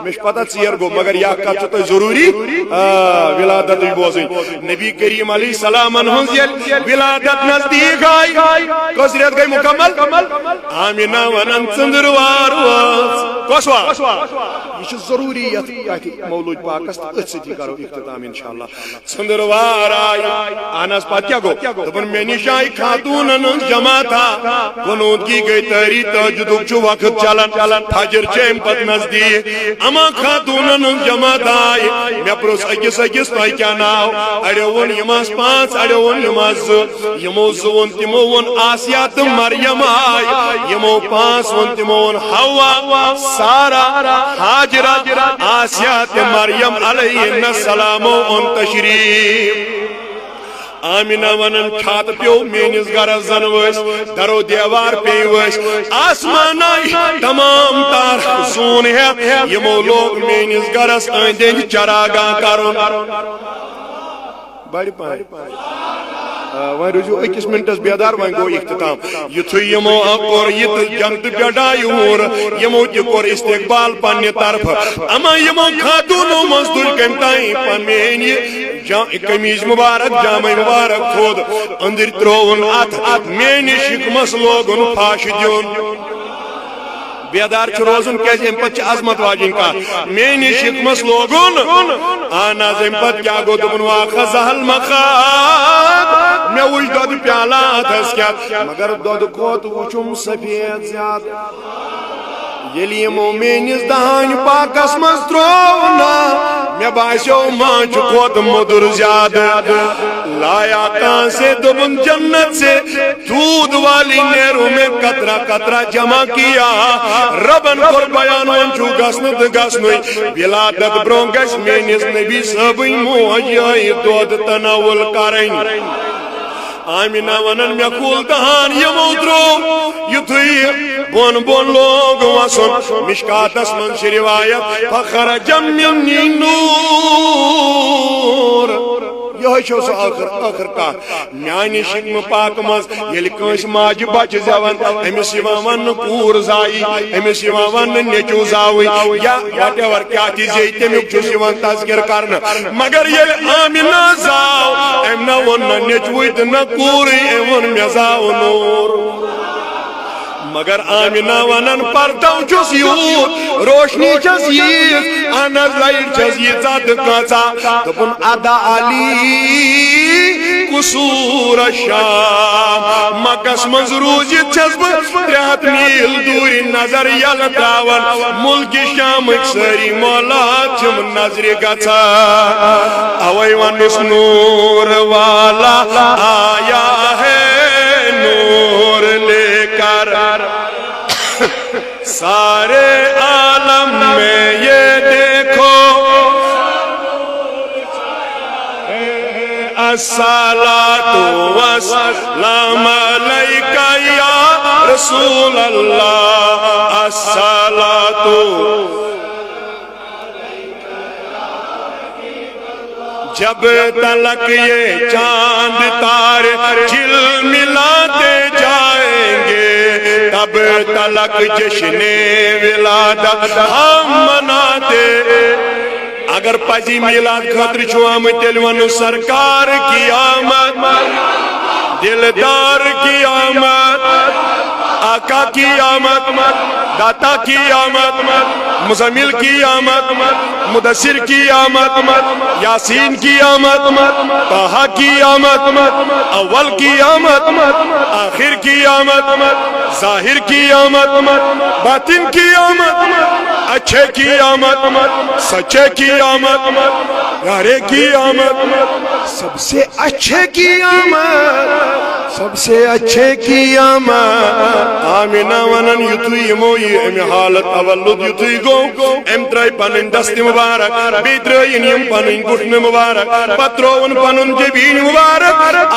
مےٚ چھُ پتہ ژیر گوٚو، مگر یہِ اکھ کتھ چھِ تۄہہِ ضروٗری، آ، ولادتٕچ بوزٕنۍ۔ نبی کریم علیہ السلامن ہٕنٛز ییٚلہِ ولادت نزدیٖک آیہِ، کٔژ رٮ۪تھ گٔے مکمل؟ آمینہ ونان، "ژٔنٛدٕروار وٲژ۔" کۄس وار؟ یہِ چھُ ضروٗری یتھ اتھ مولود پاکس تہٕ أتھۍ سۭتی کرو اختتام انشاءاللہ۔ ژٔنٛدٕروار آیہِ۔ اہن حظ، پتہٕ کیٛاہ گوٚو؟ دوٚپُن، "مےٚ نِش آیہِ خاتوٗنن ہٕنٛز جماعتھا۔ قنوٗدگی گٔے طٲری، تہجدُک چھُ وقت چلان، فجر چھِ اَمہِ پتہٕ نزدیٖک۔ اما خاتوٗنن ہٕنٛز جماعتھا آیہِ۔" مےٚ پرُژھ أکِس أکِس، "تۄہہِ کیٛاہ ناو؟" اَڑیو ووٚن، "یِم آسہٕ پانٛژھ"، اَڑیو ووٚن، "یِم آسہٕ زٕ۔" یِمو زٕ ووٚن، تِمو ووٚن، "آسیہ تہٕ مریم آے۔" یِمو پانٛژھ ووٚن، تِمو ووٚن، "حوا، سارہ، ہاجرہ، آسیہ تہٕ مریم علیہن السلامو اوٚن تشریٖف۔" آمینہ ونان، چھاتہٕ پیوٚو میٲنِس گرس زن ؤسۍ، درو دیوار پیٚیہِ ؤسۍ، آسمان آیہِ تمام تار زوٗن ہٮ۪تھ، یِمو لوگ میٲنِس گرس أنٛدۍ أنٛدۍ چراگاہ کرُن۔ بڑِ پہن۔ آ، وۄنۍ روٗزِو أکِس منٹس بیدار، وۄنۍ گوٚو اختتام۔ یُتھُے یِمو کوٚر یہِ تہٕ جنتہٕ پٮ۪ٹھ آیہِ ہور، یِمو تہِ کوٚر استقبال پننہِ طرفہٕ۔ اما یِمو خاتوٗنو منٛز تُلۍ کٔمۍ تام پنٕنۍ یہِ جا-، قمیٖض مُبارک، جامے مُبارک تھوٚد، أنٛدٕرۍ ترٛووُن اتھ، اتھ میٲنِس شِکمس لوگُن پھش دیُن۔ بیدار چھُ روزُن، کیازِ اَمہِ پتہٕ چھِ عظمت واجِنۍ کتھ۔ میٲنِس شِکمس لوگُن۔ اہن حظ، اَمہِ پتہٕ کیٛاہ گوٚو؟ دوٚپُن، "واخذہ المخاض"، مےٚ وُچھ دۄدٕ پیالہٕ اتھس کٮ۪تھ، مگر دۄدٕ کھۄتہٕ وُچھُم سفید زیادٕ۔ ییٚلہِ یِمو میٲنِس دہانہِ پاکس منٛز ترٛوو نا، مےٚ باسیو ماچھِ کھۄتہٕ مۄدُر زیادٕ۔ لایا کہاں سے، دوٚپُن، "جنت سے دودھ والی نہروں میں قطرہ قطرہ جمع کیا۔" ربن کوٚر بیان، وۄنۍ چھُ گژھنہٕ تہٕ گژھنُے۔ ولادت برونٛہہ گژھِ میٲنِس نبی صٲبٕنۍ موج یِہوٚے دۄد تناول کرٕنۍ۔ آمینہ ونان، مےٚ کھول دہان یِمو درٛوو، یُتھُے بۄن بۄن لوگ وسُن۔ مشکاتس منٛز چھِ روایت، "فخرج منی نور"۔ یِہوٚے چھو سۄ ٲخٕر، ٲخٕر کتھ۔ میانہِ شکمہٕ پاکہٕ منٛز ییٚلہِ کٲنٛسہِ ماجہِ بچہِ زٮ۪وان، أمِس یِوان وننہٕ کوٗر زایہِ، أمِس یِوان وننہٕ نیٚچو زاوٕے، یا whatever کیٛاہ تہِ زیٚیہِ، تمیُک چھُس یِوان تذکر کرنہٕ۔ مگر ییٚلہِ آمنہ زاو، أمۍ نہ ووٚن نہ نیٚچوٕے تہٕ نہ کوٗرٕے، أمۍ ووٚن، "مےٚ زاو نوٗر۔" مگر آمنہ ونان، پرتو چھُس یوٗت، روشنی چھس ییٖژ، اہن حظ، لایٹ چھس ییٖژاہ تہٕ کۭژاہ۔ دوٚپُن، ادا علی قصور الشام، مکس منٛز روٗزِتھ چھس بہٕ ترٛےٚ ہتھ میٖل دوٗرِ نظر یلہٕ تراوان، ملکِ شامٕکۍ سٲری محلات چھِم نظرِ گژھان۔ اوے ونُس، نور والا آیا ہے نور لے کر، سارے عالم میں یہ دیکھو۔ الصلاۃ والسلام علیک یا رسول اللہ، الصلاۃ۔ جب تلک یہ چاند تارے جھلملاتے جائیں گے، تب تلک جشن ولادت ہم مناتے۔ اگر پزی میلاد خٲطرٕ چھُو آمٕتۍ، تیٚلہِ وَنو، سرکار کی آمد، دلدار کی آمد، آقا کی آمد، داتا کی آمد، مزمل کی آمد، مدثر کی آمد، یاسین کی آمد، طٰہٰ کی آمد، اول کی آمد، آخر کی آمد، ظاہر کی آمد، باطن کی آمد، اچھے کی آمد، سچے کی آمد، پیارے کی آمد، سب سے اچھے کی آمد، سب سے اچھے کی آمد۔ آمنہ ونان، یُتھُے یِمو یہِ امہِ حالت تولد یُتھُے گوٚو، أمۍ ترٲے پنٕنۍ دستہِ مبارک، بیٚیہِ ترٲیِن یِم پنٕنۍ گُٹھنہٕ مبارک، پتہٕ ترٛووُن پنُن جبیٖن مبارک۔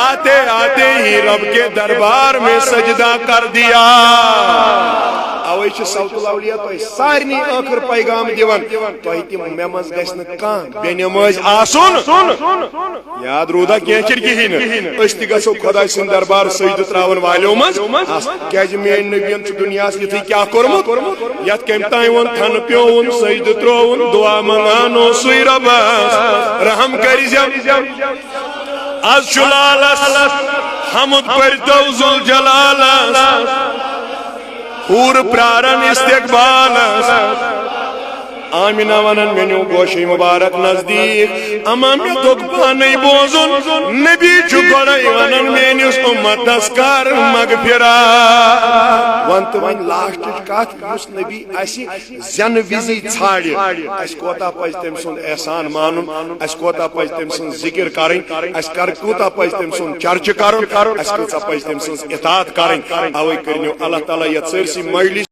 آتے آتے ہی رب کے دربار میں سجدہ کر دیا۔ اوے چھُ صوت الاولیاء تۄہہِ سارنٕے ٲخٕر پیغام دِوان، تۄہہِ تہِ مےٚ منٛز گژھِ نہٕ کانٛہہ بے نمٲز آسُن۔ یاد روٗدا کینٛہہ چھِنہٕ کِہیٖنۍ نہٕ۔ أسۍ تہِ گژھو خۄداے سٕنٛدِ دربار سجدٕ ترٛاوَن والیو منٛز۔ کیٛازِ میٛٲنۍ نبیَن چھُ دُنیاہَس یِتھُے کیٛاہ کوٚرمُت؟ یَتھ کَمہِ تانۍ ووٚن، تھَنہٕ پیوٚوُن، سجدٕ ترٛووُن، دُعا منٛگان اوسُے رۄبَس، رحم کٔرۍزٮ۪م۔ از چھُ لالَس حمد پٔرۍتو ذوالجلالَس، حوٗر پرٛارَن استقبالَس۔ آمنہ ونان، مےٚ نیوٗ گوشے مبارک نزدیٖک، اما مےٚ دوٚگ پانے بوزُن، نبی چھُ گۄڈے ونان، میٲنِس اُمتس کر مغفرت۔ ون تہٕ وۄنۍ لاسٹٕچ کتھ، یُس نبی اسہِ زینہٕ وِزی ژھانڈِ، اسہِ کوتاہ پزِ تٔمۍ سُنٛد احسان مانُن، اسہِ کوتاہ پزِ تٔمۍ سٕنٛز ذکر کرٕنۍ، اسہِ کر، کوٗتاہ پزِ تٔمۍ سُنٛد چرچہٕ کرُن، اسہِ کۭژاہ پزِ تٔمۍ سٕنٛز اطاعت کرٕنۍ۔ اوے کٔرِنو اللہ تعالیٰ یتھ سٲرسٕے مجلس